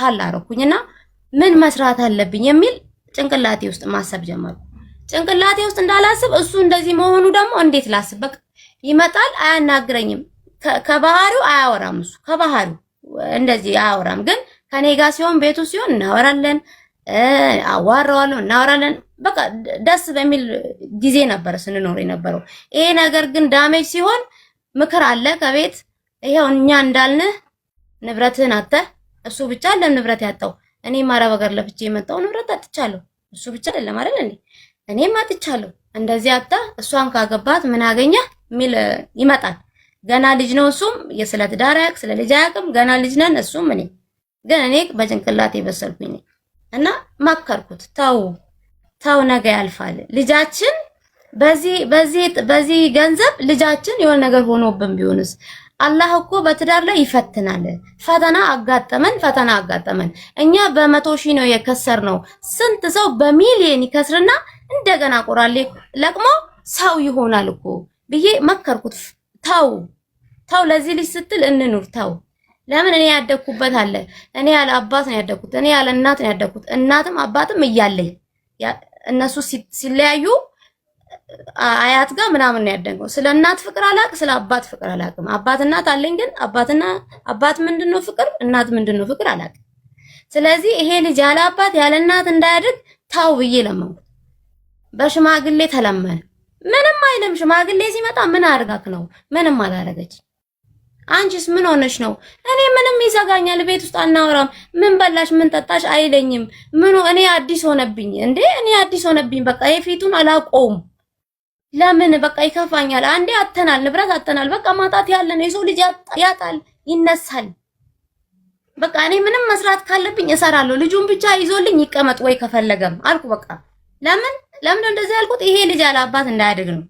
ቻል አደረኩኝና ምን መስራት አለብኝ የሚል ጭንቅላቴ ውስጥ ማሰብ ጀመርኩ። ጭንቅላቴ ውስጥ እንዳላስብ እሱ እንደዚህ መሆኑ ደግሞ እንዴት ላስብ? በቃ ይመጣል፣ አያናግረኝም። ከባህሪው አያወራም። እሱ ከባህሪው እንደዚህ አያወራም። ግን ከኔ ጋር ሲሆን ቤቱ ሲሆን እናወራለን፣ አዋራዋለሁ፣ እናወራለን። በቃ ደስ በሚል ጊዜ ነበር ስንኖር የነበረው። ይሄ ነገር ግን damage ሲሆን ምክር አለ ከቤት ይሄው እኛ እንዳልንህ ንብረትህን አጥተህ፣ እሱ ብቻ አይደለም ንብረት ያጣው፣ እኔም አረብ ሀገር ለፍቼ የመጣው ንብረት አጥቻለሁ። እሱ ብቻ አይደለም አይደል እንዴ? እኔም አጥቻለሁ። እንደዚህ አጣ፣ እሷን ካገባት ምን አገኘህ የሚል ይመጣል። ገና ልጅ ነው እሱም፣ የስለ ትዳር አያውቅ፣ ስለ ልጅ አያውቅም። ገና ልጅ ነን እሱም እኔ ግን እኔ በጭንቅላቴ የበሰልኩኝ ነኝ እና መከርኩት። ተው ተው፣ ነገ ያልፋል። ልጃችን በዚህ በዚህ በዚህ ገንዘብ ልጃችን የሆነ ነገር ሆኖብን ቢሆንስ? አላህ እኮ በትዳር ላይ ይፈትናል። ፈተና አጋጠመን፣ ፈተና አጋጠመን። እኛ በ100,000 ነው የከሰርነው። ስንት ሰው በሚሊየን ይከስርና እንደገና ቆራሌ ለቅሞ ሰው ይሆናል እኮ ብዬ መከርኩት። ተው ተው፣ ለዚህ ልጅ ስትል እንኑር። ተው ለምን እኔ ያደግኩበት አለ። እኔ ያለ አባት ነው ያደግኩት። እኔ ያለ እናት ነው ያደግኩት። እናትም አባትም እያለኝ እነሱ ሲለያዩ አያት ጋር ምናምን ነው ያደገው። ስለ እናት ፍቅር አላቅ፣ ስለ አባት ፍቅር አላቅም። አባት እናት አለኝ፣ ግን አባትና አባት ምንድነው ፍቅር፣ እናት ምንድነው ፍቅር አላቅም። ስለዚህ ይሄ ልጅ ያለ አባት ያለ እናት እንዳያድግ ታው ብዬ ለመንኩት። በሽማግሌ ተለመነ። ምንም አይልም። ሽማግሌ ሲመጣ ምን አድርጋክ ነው? ምንም አላረገች። አንቺስ ምን ሆነሽ ነው? እኔ ምንም ይዘጋኛል፣ ቤት ውስጥ አናወራም። ምን በላሽ ምን ጠጣሽ አይለኝም። ምኑ እኔ አዲስ ሆነብኝ እንዴ? እኔ አዲስ ሆነብኝ። በቃ የፊቱን አላቆም። ለምን በቃ ይከፋኛል። አንዴ አተናል፣ ንብረት አተናል። በቃ ማጣት ያለ ነው። የሰው ልጅ ያጣል፣ ይነሳል። በቃ እኔ ምንም መስራት ካለብኝ እሰራለሁ። ልጁን ብቻ ይዞልኝ ይቀመጥ ወይ ከፈለገም አልኩ። በቃ ለምን ለምን እንደዚህ ያልኩት ይሄ ልጅ ያለ አባት እንዳያድግ ነው።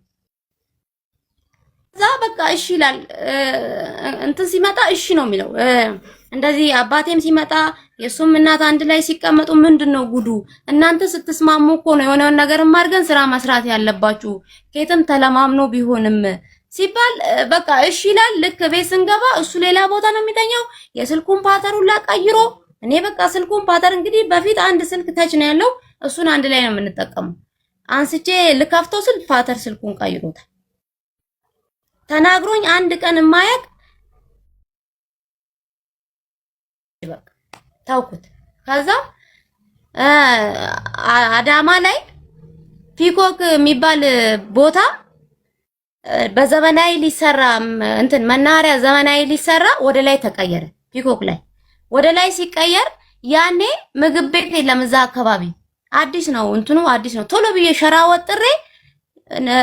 እዛ በቃ እሺ ይላል። እንትን ሲመጣ እሺ ነው የሚለው። እንደዚህ አባቴም ሲመጣ የእሱም እናት አንድ ላይ ሲቀመጡ ምንድን ነው ጉዱ? እናንተ ስትስማሙ እኮ ነው የሆነውን ነገር አድርገን ስራ መስራት ያለባችሁ፣ ከየትም ተለማምኖ ቢሆንም ሲባል በቃ እሺ ይላል። ልክ ቤት ስንገባ እሱ ሌላ ቦታ ነው የሚተኛው። የስልኩን pattern ሁላ ቀይሮ፣ እኔ በቃ ስልኩን pattern እንግዲህ በፊት አንድ ስልክ touch ነው ያለው፣ እሱን አንድ ላይ ነው የምንጠቀመው። አንስቼ ልከፍተው ስል pattern ስልኩን ቀይሮታል። ተናግሮኝ አንድ ቀን የማያውቅ በቃ ታውኩት። ከዛ አዳማ ላይ ፒኮክ የሚባል ቦታ በዘመናዊ ሊሰራ እንትን መናኸሪያ ዘመናዊ ሊሰራ ወደ ላይ ተቀየረ። ፒኮክ ላይ ወደ ላይ ሲቀየር ያኔ ምግብ ቤት የለም እዛ አካባቢ፣ አዲስ ነው እንትኑ አዲስ ነው። ቶሎ ብዬ ሸራ ወጥሬ፣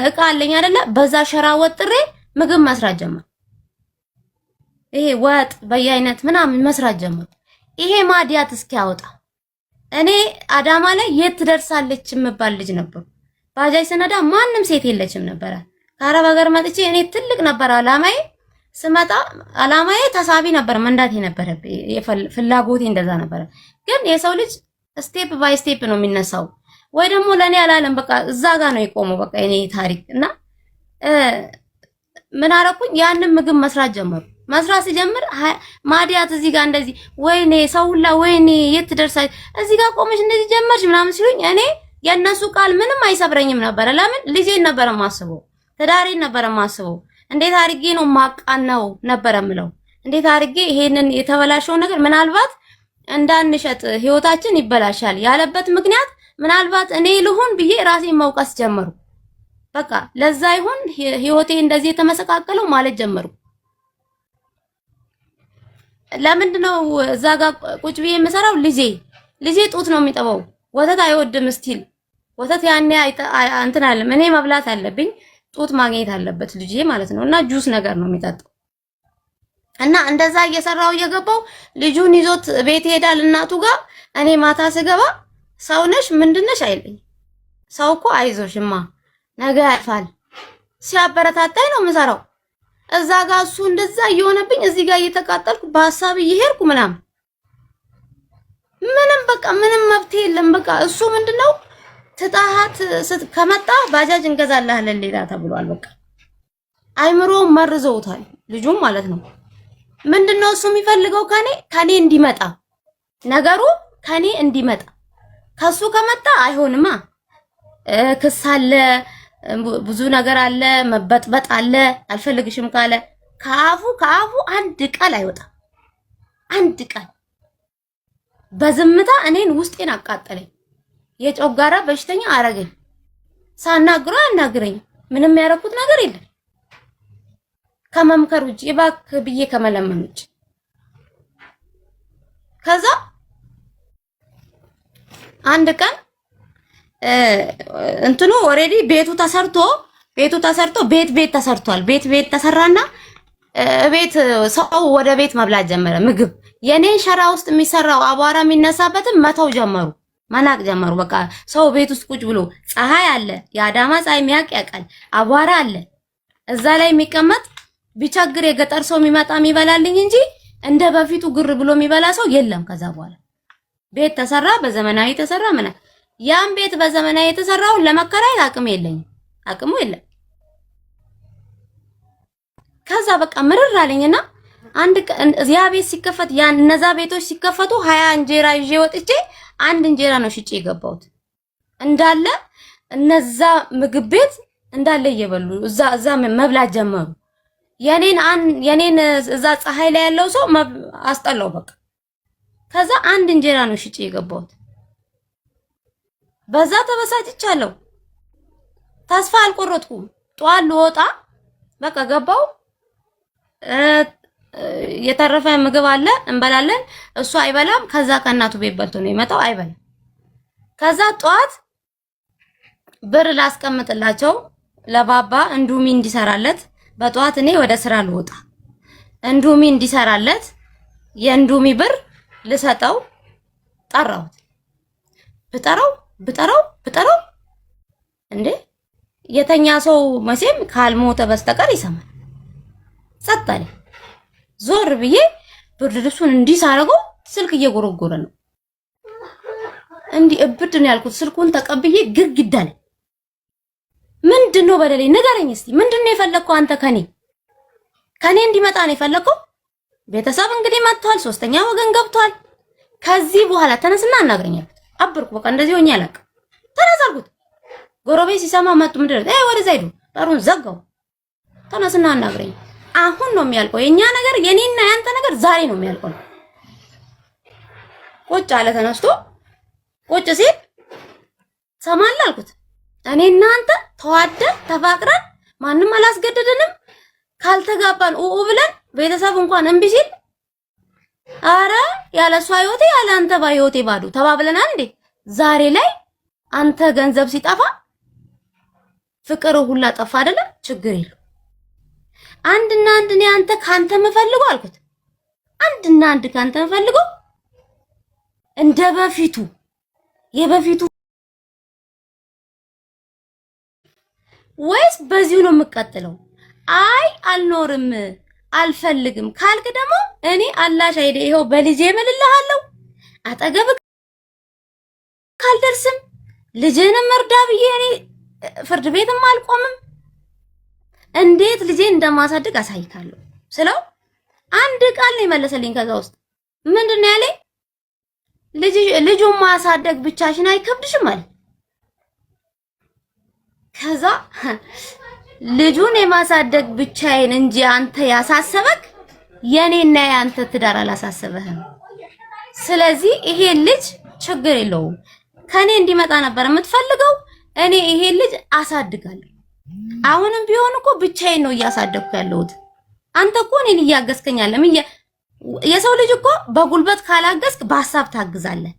እቃ አለኝ አይደለ? በዛ ሸራ ወጥሬ ምግብ መስራት ጀመርኩ። ይሄ ወጥ በየአይነት ምናምን መስራት ጀመርኩ። ይሄ ማዲያት እስኪያወጣ እኔ አዳማ ላይ የት ትደርሳለች የምባል ልጅ ነበርኩ። ባጃጅ ስነዳ ማንም ሴት የለችም ነበረ። ከአረብ ሀገር መጥቼ እኔ ትልቅ ነበር አላማዬ። ስመጣ አላማዬ ተሳቢ ነበር መንዳት የነበረ ፍላጎቴ እንደዛ ነበረ። ግን የሰው ልጅ step by step ነው የሚነሳው። ወይ ደግሞ ለእኔ አላለም፣ በቃ እዛ ጋር ነው የቆመው። በቃ የኔ ታሪክ እና ምን አረኩኝ? ያንን ምግብ መስራት ጀመሩ። መስራት ሲጀምር ማዲያት እዚህ ጋር እንደዚህ፣ ወይኔ ሰው ሁላ ወይኔ የት ትደርሳለች እዚህ ጋር ቆመሽ እንደዚህ ጀመርሽ ምናምን ሲሉኝ እኔ የእነሱ ቃል ምንም አይሰብረኝም ነበረ። ለምን ልጄን ነበረ ማስበው፣ ትዳሬን ነበረ ማስበው። እንዴት አድርጌ ነው ማቃናው ነበረ ምለው። እንዴት አድርጌ ይሄንን የተበላሸው ነገር ምናልባት እንዳንሸጥ ህይወታችን ይበላሻል ያለበት ምክንያት ምናልባት እኔ ልሁን ብዬ ራሴን መውቀስ ጀመርኩ። በቃ ለዛ ይሁን ህይወቴ እንደዚህ የተመሰቃቀለው ማለት ጀመርኩ። ለምንድን ነው እዛ ጋር ቁጭ ብዬ የምሰራው? ልጄ ጡት ነው የሚጠባው፣ ወተት አይወድም። still ወተት ያኔ እንትን አለም እኔ መብላት አለብኝ፣ ጡት ማግኘት አለበት ልጄ ማለት ነው። እና ጁስ ነገር ነው የሚጠጣው። እና እንደዛ እየሰራው እየገባው ልጁን ይዞት ቤት ይሄዳል እናቱ ጋር። እኔ ማታ ስገባ ሰው ነሽ ምንድነሽ አይለኝ። ሰው እኮ አይዞሽማ ነገ ያልፋል ሲያበረታታኝ ነው የምሰራው። እዛ ጋር እሱ እንደዛ እየሆነብኝ እዚህ ጋር እየተቃጠልኩ በሀሳብ እየሄድኩ ምናምን ምንም በቃ ምንም መብት የለም። በቃ እሱ ምንድነው ትጣሃት ከመጣ ባጃጅ እንገዛልሃለን ሌላ ተብሏል። በቃ አይምሮ መርዘውታል ልጁም ማለት ነው። ምንድነው እሱ የሚፈልገው ከኔ እንዲመጣ ነገሩ ከኔ እንዲመጣ ከሱ ከመጣ አይሆንማ። ክስ አለ፣ ብዙ ነገር አለ፣ መበጥበጥ አለ። አልፈልግሽም ካለ ከአፉ አንድ ቃል አይወጣም። አንድ ቃል በዝምታ እኔን ውስጤን አቃጠለኝ። የጨጓራ በሽተኛ አረገኝ። ሳናግረው አናግረኝም። ምንም ያደረኩት ነገር የለም ከመምከር ውጭ እባክህ ብዬ ከመለመን ውጭ። ከዛ አንድ ቀን እንትኑ already ቤቱ ተሰርቶ ቤት ቤት ተሰርቷል። ቤት ቤት ተሰራና ቤት ሰው ወደ ቤት መብላት ጀመረ። ምግብ የኔን ሸራ ውስጥ የሚሰራው አቧራ የሚነሳበትን መተው ጀመሩ፣ መናቅ ጀመሩ። በቃ ሰው ቤት ውስጥ ቁጭ ብሎ ፀሐይ አለ፣ የአዳማ ፀሐይ የሚያውቅ ያውቃል። አቧራ አለ እዛ ላይ የሚቀመጥ ቢቸግር የገጠር ሰው የሚመጣ የሚበላልኝ እንጂ እንደ በፊቱ ግር ብሎ የሚበላ ሰው የለም። ከዛ በኋላ ቤት ተሰራ፣ በዘመናዊ ተሰራ። ምን ያን ቤት በዘመናዊ የተሰራውን ለመከራየት አቅም የለኝም፣ አቅሙ የለም። ከዛ በቃ ምርር አለኝና አንድ ቀን ያ ቤት ሲከፈት ያን እነዛ ቤቶች ሲከፈቱ 20 እንጀራ ይዤ ወጥቼ አንድ እንጀራ ነው ሽጬ የገባሁት። እንዳለ እነዛ ምግብ ቤት እንዳለ እየበሉ እዛ እዛ መብላት ጀመሩ። የኔን እዛ ፀሐይ ላይ ያለው ሰው አስጠላው በቃ። ከዛ አንድ እንጀራ ነው ሽጬ የገባሁት። በዛ ተበሳጭቻለሁ። ተስፋ አልቆረጥኩም። ጠዋት ልወጣ በቃ ገባው። የተረፈ ምግብ አለ እንበላለን። እሱ አይበላም። ከዛ ከእናቱ ቤት በልቶ ነው የመጣው፣ አይበላም። ከዛ ጠዋት ብር ላስቀምጥላቸው ለባባ እንዱሚ እንዲሰራለት በጠዋት እኔ ወደ ስራ ልወጣ እንዱሚ እንዲሰራለት የእንዱሚ ብር ልሰጠው ጠራሁት። ብጠራው ብጠራው ብጠራው እንዴ የተኛ ሰው መቼም ካልሞተ በስተቀር ይሰማል። ጸጥ አለ። ዞር ብዬ ብርድ ልብሱን እንዲህ ሳደርገው ስልክ እየጎረጎረ ነው። እንዲህ እብድ ነው ያልኩት። ስልኩን ተቀብዬ ግድግዳ ላይ ምንድን ነው በደሌ ንገረኝ እስቲ። ምንድን ነው የፈለግከው አንተ ከኔ ከኔ እንዲመጣ ነው የፈለግከው? ቤተሰብ እንግዲህ መጥቷል። ሶስተኛ ወገን ገብቷል። ከዚህ በኋላ ተነስና አናግረኝ አልኩት። አብርኩ በቃ እንደዚህ ሆኜ አላውቅም። ተነስ አልኩት። ጎረቤት ሲሰማ መጡ። ምንድን ነው ወደዛ ሂዱ። በሩን ዘጋው። ተነስና አናግረኝ። አሁን ነው የሚያልቀው የኛ ነገር፣ የኔና ያንተ ነገር ዛሬ ነው የሚያልቀው። ቁጭ አለ ተነስቶ። ቁጭ ሲል ሰማል አልኩት። እኔና አንተ ተዋደን ተፋቅረን ማንም አላስገደደንም። ካልተጋባን ኡኡ ብለን ቤተሰብ እንኳን እምቢ ሲል አረ ያለ እሷ ህይወቴ ያለ አንተ ህይወቴ ባዶ ተባብለናል እንዴ? ዛሬ ላይ አንተ ገንዘብ ሲጠፋ ፍቅር ሁላ ጠፋ አይደለ? ችግር የለው። አንድና አንድ እኔ አንተ ካንተ የምፈልገው አልኩት። አንድና አንድ ካንተ የምፈልገው እንደ በፊቱ የበፊቱ ወይስ በዚሁ ነው የምቀጥለው? አይ አልኖርም አልፈልግም ካልክ ደግሞ እኔ አላሽ አይደ ይኸው በልጄ እምልልሃለሁ። አጠገብ ካልደርስም ልጅንም እርዳ ብዬ እኔ ፍርድ ቤትም አልቆምም። እንዴት ልጄን እንደማሳድግ አሳይካለሁ ስለው አንድ ቃል ነው የመለሰልኝ። ከዛ ውስጥ ምንድን ነው ያለኝ? ልጁን ማሳደግ ብቻሽን አይከብድሽም አለ። ከዛ ልጁን የማሳደግ ብቻዬን እንጂ አንተ ያሳሰበክ የኔና የአንተ ትዳር አላሳሰበህም። ስለዚህ ይሄ ልጅ ችግር የለውም ከኔ እንዲመጣ ነበር የምትፈልገው። እኔ ይሄ ልጅ አሳድጋለሁ። አሁንም ቢሆን እኮ ብቻዬን ነው እያሳደግኩ ያለሁት። አንተ እኮ እኔን እያገዝከኝ አለም። የሰው ልጅ እኮ በጉልበት ካላገዝክ በሀሳብ ታግዛለህ፣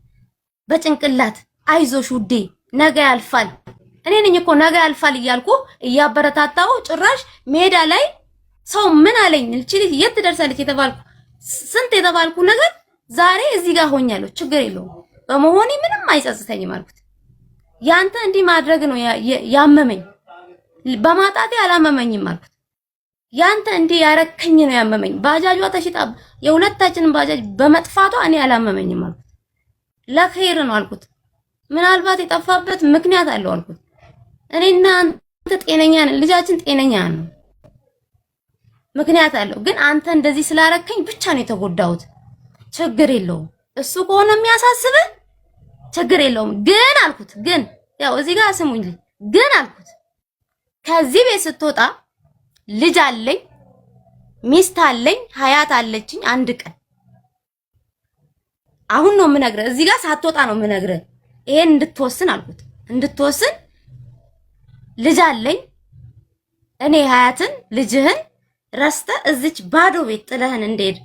በጭንቅላት አይዞሽ ውዴ ነገ ያልፋል። እኔ ነኝ እኮ ነገ ያልፋል እያልኩ እያበረታታው፣ ጭራሽ ሜዳ ላይ ሰው ምን አለኝ እቺ ልጅ የት ትደርሳለች የተባልኩ ስንት የተባልኩ ነገር ዛሬ እዚህ ጋር ሆኛለሁ። ችግር የለውም በመሆኔ ምንም አይጸጽተኝም አልኩት። ያንተ እንዲህ ማድረግ ነው ያመመኝ፣ በማጣቴ አላመመኝም አልኩት። ያንተ እንዲህ ያረከኝ ነው ያመመኝ። ባጃጇ ተሽጣ የሁለታችንን ባጃጅ በመጥፋቷ እኔ አላመመኝም አልኩት። ለኸይር ነው አልኩት። ምናልባት የጠፋበት ምክንያት አለው አልኩት። እኔና አንተ ጤነኛ ነን፣ ልጃችን ጤነኛ ነው፣ ምክንያት አለው። ግን አንተ እንደዚህ ስላረከኝ ብቻ ነው የተጎዳሁት። ችግር የለውም። እሱ ከሆነ የሚያሳስብህ ችግር የለውም ግን አልኩት። ግን ያው እዚህ ጋር ስሙኝ፣ ግን አልኩት ከዚህ ቤት ስትወጣ ልጅ አለኝ፣ ሚስት አለኝ፣ ሀያት አለችኝ። አንድ ቀን አሁን ነው የምነግርህ፣ እዚህ ጋር ሳትወጣ ነው የምነግርህ። ይሄን እንድትወስን አልኩት፣ እንድትወስን ልጅ አለኝ እኔ ሀያትን ልጅህን ረስተህ እዚች ባዶ ቤት ጥለህን እንደሄድ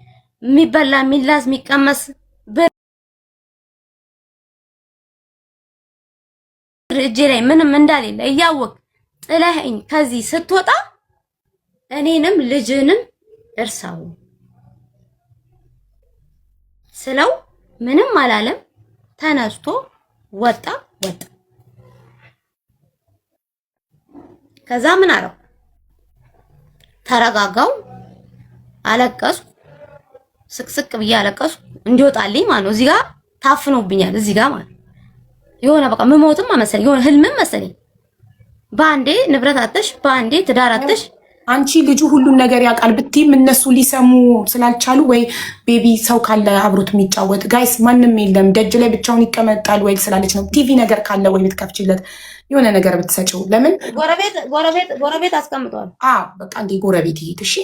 የሚበላ የሚላስ የሚቀመስ ብር እጄ ላይ ምንም እንዳሌለ እያወቅ ጥለህኝ ከዚህ ስትወጣ እኔንም ልጅንም እርሳው ስለው ምንም አላለም። ተነስቶ ወጣ ወጣ። ከዛ ምን አለው? ተረጋጋው። አለቀስኩ፣ ስቅስቅ ብዬ አለቀስኩ። እንዲወጣልኝ ማለት ነው። እዚህ ጋር ታፍኖብኛል፣ እዚህ ጋር ማለት የሆነ በቃ ምሞትም መሰለኝ፣ የሆነ ህልምም መሰለኝ። በአንዴ ንብረት አጥተሽ፣ በአንዴ ትዳር አጥተሽ አንቺ ልጁ ሁሉን ነገር ያውቃል ብትይም እነሱ ሊሰሙ ስላልቻሉ ወይ baby ሰው ካለ አብሮት የሚጫወት guys ማንም የለም ደጅ ላይ ብቻውን ይቀመጣል ወይ ስላለች ነው። ቲቪ ነገር ካለ ወይ ብትከፍችለት የሆነ ነገር ብትሰጪው። ለምን ጎረቤት ጎረቤት ጎረቤት አስቀምጧል። አዎ በቃ እንዴ ጎረቤት ይሂድ። እሺ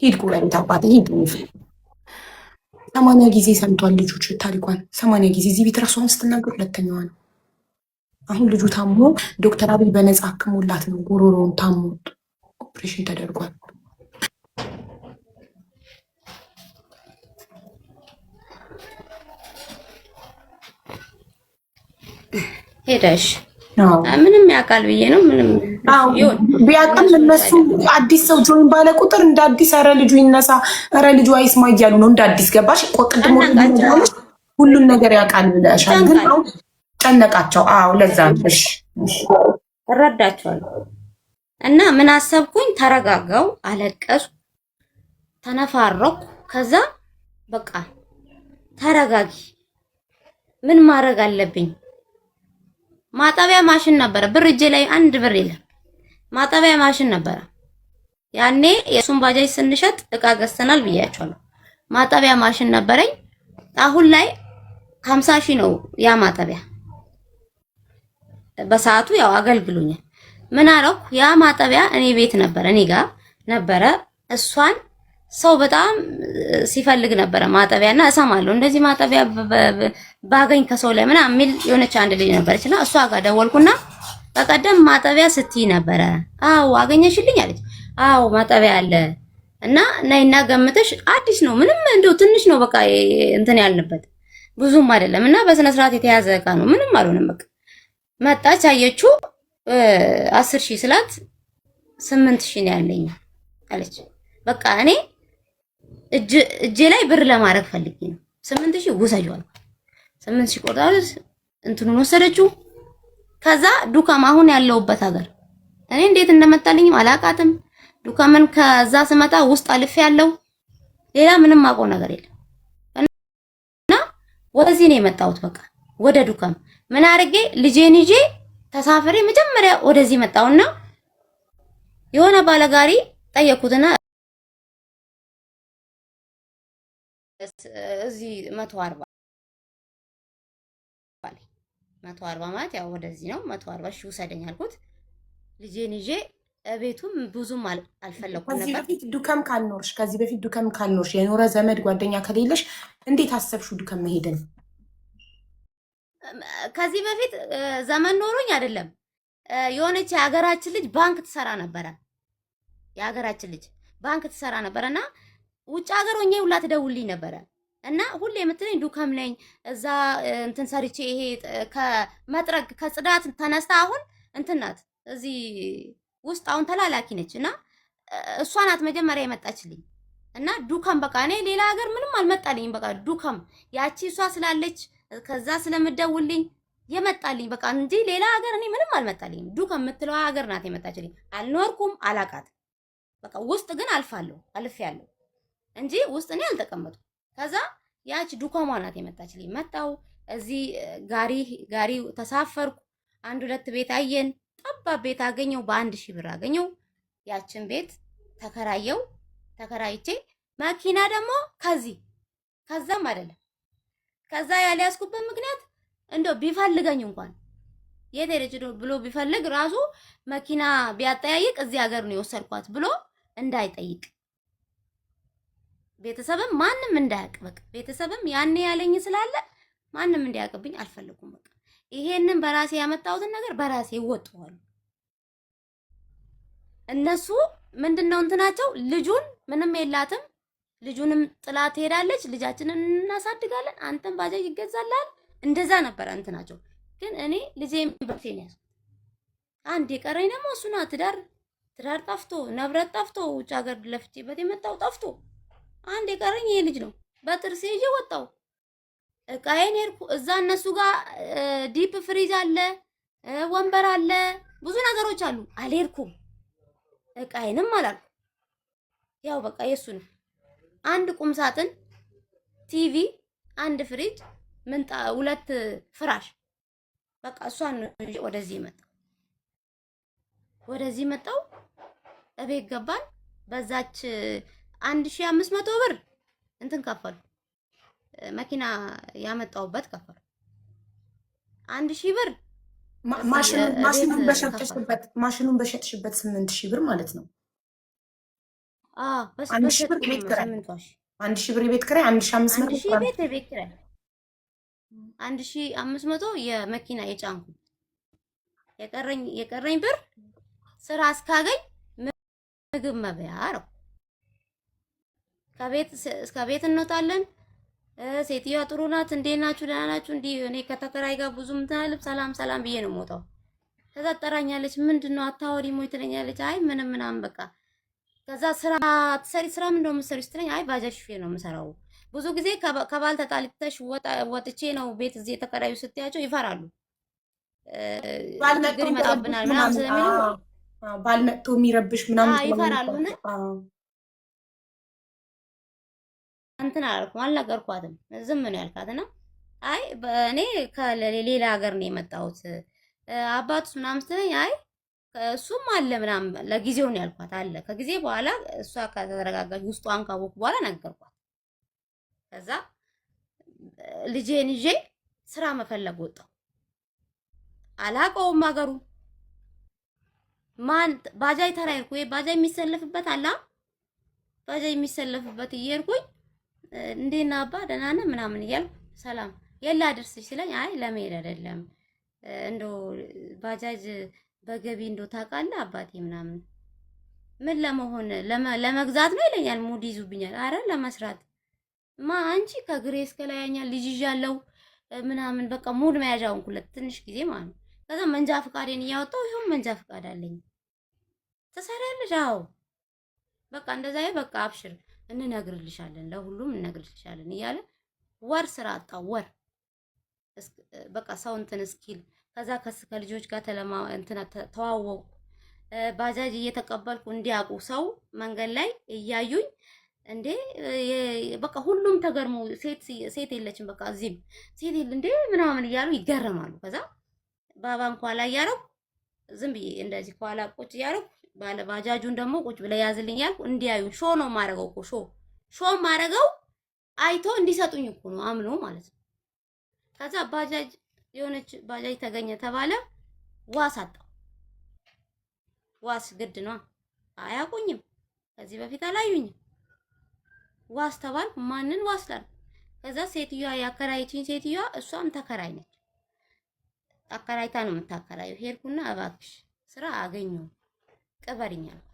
ሂድ ጎረቤት አባቴ ሂድ። 80 ጊዜ ሰምቷል ልጁ ታሪኳን 80 ጊዜ እዚህ ቤት ራሷን ስትናገር ሁለተኛዋ ነው። አሁን ልጁ ታሞ ዶክተር አብይ በነፃ አክሞላት ነው። ጉሮሮውን ታሞ ኦፕሬሽን ተደርጓል። ሄደሽ ምንም ያውቃል ብዬ ነው። ምንም ቢያውቅም እነሱ አዲስ ሰው join ባለ ቁጥር እንደ አዲስ ኧረ ልጁ ይነሳ፣ ኧረ ልጁ አይስማ እያሉ ነው። እንደ አዲስ ገባሽ? ቅድሞ ሁሉን ነገር ያውቃል ብለሻል፣ ግን ጨነቃቸው። አዎ ለዛ ነው። እሺ እረዳቸዋለሁ። እና ምን አሰብኩኝ? ተረጋጋው፣ አለቀስኩ፣ ተነፋረኩ። ከዛ በቃ ተረጋጊ፣ ምን ማድረግ አለብኝ? ማጠቢያ ማሽን ነበረ፣ ብር እጄ ላይ አንድ ብር የለም። ማጠቢያ ማሽን ነበረ። ያኔ የሱን ባጃጅ ስንሸጥ እቃ ገዝተናል ብያቸዋለሁ። ማጠቢያ ማሽን ነበረኝ። አሁን ላይ 50 ሺህ ነው ያ ማጠቢያ። በሰዓቱ ያው አገልግሎኛል። ምን አደረኩ? ያ ማጠቢያ እኔ ቤት ነበረ፣ እኔ ጋር ነበረ። እሷን ሰው በጣም ሲፈልግ ነበረ ማጠቢያና እሰማለሁ እንደዚህ ማጠቢያ ባገኝ ከሰው ላይ ምናምን የሚል የሆነች አንድ ልጅ ነበረችና እሷ ጋር ደወልኩና በቀደም ማጠቢያ ስትይ ነበረ። አዎ አገኘሽልኝ አለች። አዎ ማጠቢያ አለ እና ነይና ገምተሽ፣ አዲስ ነው ምንም እንደው ትንሽ ነው በቃ እንትን ያልንበት ብዙም አይደለም እና በስነ ስርዓት የተያዘ እቃ ነው ምንም አልሆነም። በቃ መጣች አየችው። 10 ሺህ ስላት 8 ሺህ ነው ያለኝ አለች። በቃ እኔ እጄ ላይ ብር ለማድረግ ፈልጌ ነው። 8 ሺህ ውሰጂው አልኳት። 8 ሺህ ቆርጣለች፣ እንትኑን ወሰደችው። ከዛ ዱካም አሁን ያለውበት ሀገር እኔ እንዴት እንደመጣልኝም አላቃትም። ዱካምን ከዛ ስመጣ ውስጥ አልፌ ያለው ሌላ ምንም አውቀው ነገር የለም እና ወደዚህ ነው የመጣሁት። በቃ ወደ ዱካም ምን አድርጌ ልጄን ይዤ ተሳፍሬ መጀመሪያ ወደዚህ መጣውና የሆነ ባለጋሪ ጠየኩትና እዚህ 140 140 ማለት ያው ወደዚህ ነው። 140 ሺህ ውሰደኝ አልኩት። ልጄን ይዤ ቤቱም ብዙም አልፈለኩም ከዚህ ነበር። በፊት ዱከም ካልኖርሽ ከዚህ በፊት ዱከም ካልኖርሽ የኖረ ዘመድ ጓደኛ ከሌለሽ እንዴት አሰብሽው ዱከም መሄድን? ከዚህ በፊት ዘመን ኖሮኝ አይደለም። የሆነች የሀገራችን ልጅ ባንክ ትሰራ ነበረ። የሀገራችን ልጅ ባንክ ትሰራ ነበረ እና ውጭ ሀገር ሆኜ ሁላ ትደውልልኝ ነበረ እና ሁሌ የምትለኝ ዱከም ነኝ እዛ እንትን ሰርቼ ይሄ ከመጥረግ ከጽዳት ተነስታ አሁን እንትን ናት እዚህ ውስጥ አሁን ተላላኪ ነች እና እሷ ናት መጀመሪያ የመጣችልኝ እና ዱከም በቃ እኔ ሌላ ሀገር ምንም አልመጣልኝም። በቃ ዱከም ያቺ እሷ ስላለች ከዛ ስለምደውልኝ የመጣልኝ በቃ እንጂ ሌላ ሀገር እኔ ምንም አልመጣልኝም። ዱከም የምትለዋ ሀገር ናት የመጣችልኝ። አልኖርኩም፣ አላቃትም። በቃ ውስጥ ግን አልፋለሁ አልፌያለሁ እንጂ ውስጥ እኔ አልተቀመጥኩም። ከዛ ያቺ ዱከሟ ናት የመጣችልኝ። መጣው እዚህ ጋሪ ጋሪ ተሳፈርኩ። አንድ ሁለት ቤት አየን። ጠባብ ቤት አገኘው፣ በ1,000 ብር አገኘው። ያችን ቤት ተከራየው። ተከራይቼ መኪና ደግሞ ከዚህ ከዛም አይደለም ከዛ ያልያዝኩበት ምክንያት እንደው ቢፈልገኝ እንኳን የት ሄደች ብሎ ቢፈልግ ራሱ መኪና ቢያጠያይቅ እዚህ ሀገር ነው የወሰድኳት ብሎ እንዳይጠይቅ፣ ቤተሰብም ማንም እንዳያውቅ፣ በቃ ቤተሰብም ያኔ ያለኝ ስላለ ማንም እንዲያውቅብኝ አልፈልጉም። በቃ ይሄንን በራሴ ያመጣሁትን ነገር በራሴ ይወጣዋሉ። እነሱ ምንድነው እንትናቸው ልጁን ምንም የላትም፣ ልጁንም ጥላ ትሄዳለች፣ ልጃችንን እናሳድጋለን፣ አንተም ባጃጅ ይገዛልሃል። እንደዛ ነበረ እንትናቸው። ግን እኔ ልጄን በርቴን ያዝኩት። አንድ የቀረኝ ደግሞ እሱና ትዳር ትዳር ጠፍቶ ንብረት ጠፍቶ ውጭ ሀገር ለፍቼበት የመጣው ጠፍቶ አንድ የቀረኝ ይሄ ልጅ ነው። በጥርሴ ይዤ ወጣሁ። እቃዬን ሄድኩ። እዛ እነሱ ጋር deep fridge አለ፣ ወንበር አለ፣ ብዙ ነገሮች አሉ። አልሄድኩም። እቃዬንም አላልኩም። ያው በቃ የሱ ነው። አንድ ቁም ሳጥን፣ ቲቪ፣ አንድ ፍሪጅ፣ ምንጣ፣ ሁለት ፍራሽ፣ በቃ እሷን ነው ይዤ ወደዚህ መጣሁ። ወደዚህ መጣሁ። እቤት ገባን። በዛች 1500 ብር እንትን ከፈሉ፣ መኪና ያመጣውበት ከፈሉ። 1000 ብር ማሽኑን በሸጥሽበት ማሽኑን በሸጥሽበት 8000 ብር ማለት ነው። አዎ፣ 1000 ብር የቤት ኪራይ፣ 1000 ብር የቤት ኪራይ፣ 1500 1000 ቤት የቤት ኪራይ፣ 1500 የመኪና የጫንኩት። የቀረኝ ብር ስራ እስካገኝ ምግብ መብያ ነው። ከቤት እስከ ቤት እንወጣለን። ሴትዮዋ ጥሩ ናት። እንዴት ናችሁ? ደህና ናችሁ? እንዲህ እኔ ከተከራይ ጋር ብዙም እንትን አልልም። ሰላም ሰላም ብዬ ነው የምወጣው። ከዛ ትጠራኛለች። ምንድን ነው አታወሪም ወይ ትለኛለች። አይ ምንም ምናምን በቃ። ከዛ ስራ ትሰሪ ስራ ምንድን ነው የምትሰሪው ስትለኝ አይ ባጃጅ ሹፌር ነው የምሰራው። ብዙ ጊዜ ከባል ተጣልተሽ ወጥቼ ነው ቤት እዚህ የተከራዩ ስትያቸው ይፈራሉ። ችግር ይመጣብናል ምናምን ስለሚሉ ባል መጥቶ የሚረብሽ ምናምን ይፈራሉ። እንትን አላልኩም፣ አልነገርኳትም። ዝም ነው ያልካት እና አይ እኔ ከሌላ ሀገር ነው የመጣሁት አባቱስ ምናምን ስትለኝ አይ እሱም አለ ምናምን ለጊዜው ነው ያልኳት። አለ ከጊዜ በኋላ እሷ ከተረጋጋች ውስጧን ካወኩ በኋላ ነገርኳት። ከዛ ልጄን ይዤ ስራ መፈለግ ወጣሁ። አላውቀውም ሀገሩ ማን ባጃጅ ተራ ሄድኩ። ወይ ባጃጅ የሚሰለፍበት አለ፣ ባጃጅ የሚሰለፍበት እየሄድኩኝ እንዴት ነህ አባ ደህና ነህ ምናምን እያልኩ ሰላም የላ አድርስሽ ሲለኝ አይ ለመሄድ አይደለም እንደው ባጃጅ በገቢ እንደው ታውቃለህ አባቴ ምናምን ምን ለመሆን ለመግዛት ነው ይለኛል። mood ይዙብኛል። አረ ለመስራት ማ አንቺ ከግሬ እስከ ላይ ያኛል ልጅ ይዣለሁ ምናምን በቃ mood መያዣ ሆንኩለት ትንሽ ጊዜ ማለት ነው። ከዛ መንጃ ፈቃዴን እያወጣሁ ይሁን መንጃ ፈቃድ አለኝ። ትሰሪያለሽ? አዎ በቃ እንደዛ በቃ አብሽር እንነግርልሻለን፣ ለሁሉም እንነግርልሻለን እያለ ወር ስራ አጣሁ። ወር በቃ ሰው እንትን እስኪል ከዛ ከልጆች ጋር ተለማ እንትን ተዋወቁ። ባጃጅ እየተቀበልኩ እንዲያውቁ ሰው መንገድ ላይ እያዩኝ እንዴ በቃ ሁሉም ተገርሞ ሴት የለችም በቃ እዚህም ሴት የለ እንዴ ምናምን እያሉ ይገረማሉ። ከዛ ባባን ኋላ እያደረኩ ዝም ብዬ እንደዚህ ከኋላ ቁጭ እያደረኩ ባለ ባጃጁን ደግሞ ቁጭ ብለህ ያዝልኝ ያልኩ እንዲያዩ show ነው የማደርገው እኮ show show የማደርገው አይቶ እንዲሰጡኝ እኮ ነው አምኖ ማለት ነው። ከዛ ባጃጅ የሆነች ባጃጅ ተገኘ ተባለ። ዋስ አጣሁ። ዋስ ግድ ነው። አያውቁኝም፣ ከዚህ በፊት አላዩኝም። ዋስ ተባልኩ። ማንን ዋስ ላልኩ? ከዛ ሴትዮዋ ያከራየችኝ ሴትዮዋ እሷም ተከራይ ነች። አከራይታ ነው የምታከራየው። ሄድኩና እባክሽ ስራ አገኘሁ ቅበሪኝ አልኳት።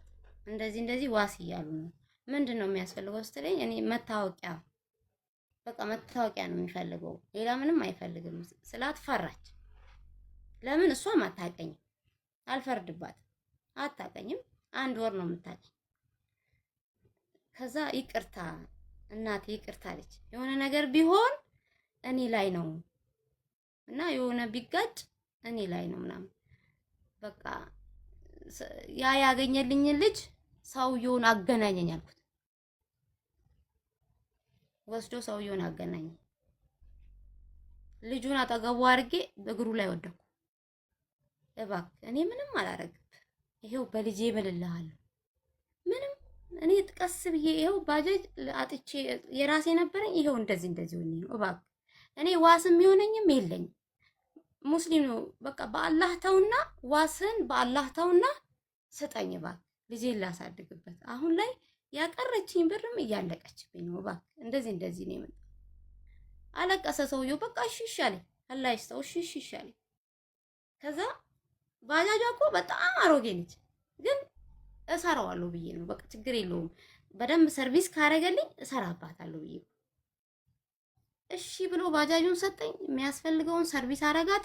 እንደዚህ እንደዚህ ዋስ እያሉ ነው። ምንድን ነው የሚያስፈልገው ስትለኝ እኔ መታወቂያ በቃ መታወቂያ ነው የሚፈልገው ሌላ ምንም አይፈልግም ስላት ፈራች። ለምን እሷም አታውቀኝም፣ አልፈርድባትም። አታውቀኝም፣ አንድ ወር ነው የምታውቀኝ። ከዛ ይቅርታ እናቴ ይቅርታ አለች። የሆነ ነገር ቢሆን እኔ ላይ ነው እና የሆነ ቢጋጭ እኔ ላይ ነው ምናምን በቃ ያ ያገኘልኝን ልጅ ሰውየውን አገናኘኝ አልኩት። ወስዶ ሰውየውን አገናኘኝ። ልጁን አጠገቡ አድርጌ እግሩ ላይ ወደኩ። እባክህ እኔ ምንም አላረግም፣ ይሄው በልጄ እምልልሃለሁ። ምንም እኔ ቀስ ብዬ ይሄው ባጃጅ አጥቼ የራሴ ነበረኝ። ይሄው እንደዚህ እንደዚህ ሆኜ ነው። እባክህ እኔ ዋስ የሚሆነኝም የለኝም። ሙስሊም ነው። በቃ በአላህ ተውና፣ ዋስን በአላህ ተውና ስጠኝ እባክህ፣ ልጄን ላሳድግበት። አሁን ላይ ያቀረችኝ ብርም እያለቀችብኝ ነው፣ እባክህ እንደዚህ እንደዚህ ነው የመጣው። አለቀሰ ሰውየው። በቃ እሺ ይሻለኝ፣ አላህ ይስጠው፣ እሺ እሺ ይሻለኝ። ከዛ ባጃጇ እኮ በጣም አሮጌ ነች፣ ግን እሰራዋለሁ ብዬ ነው። በቃ ችግር የለውም በደንብ service ካረገልኝ እሰራባታለሁ ብዬ እሺ ብሎ ባጃጁን ሰጠኝ። የሚያስፈልገውን service አረጋት።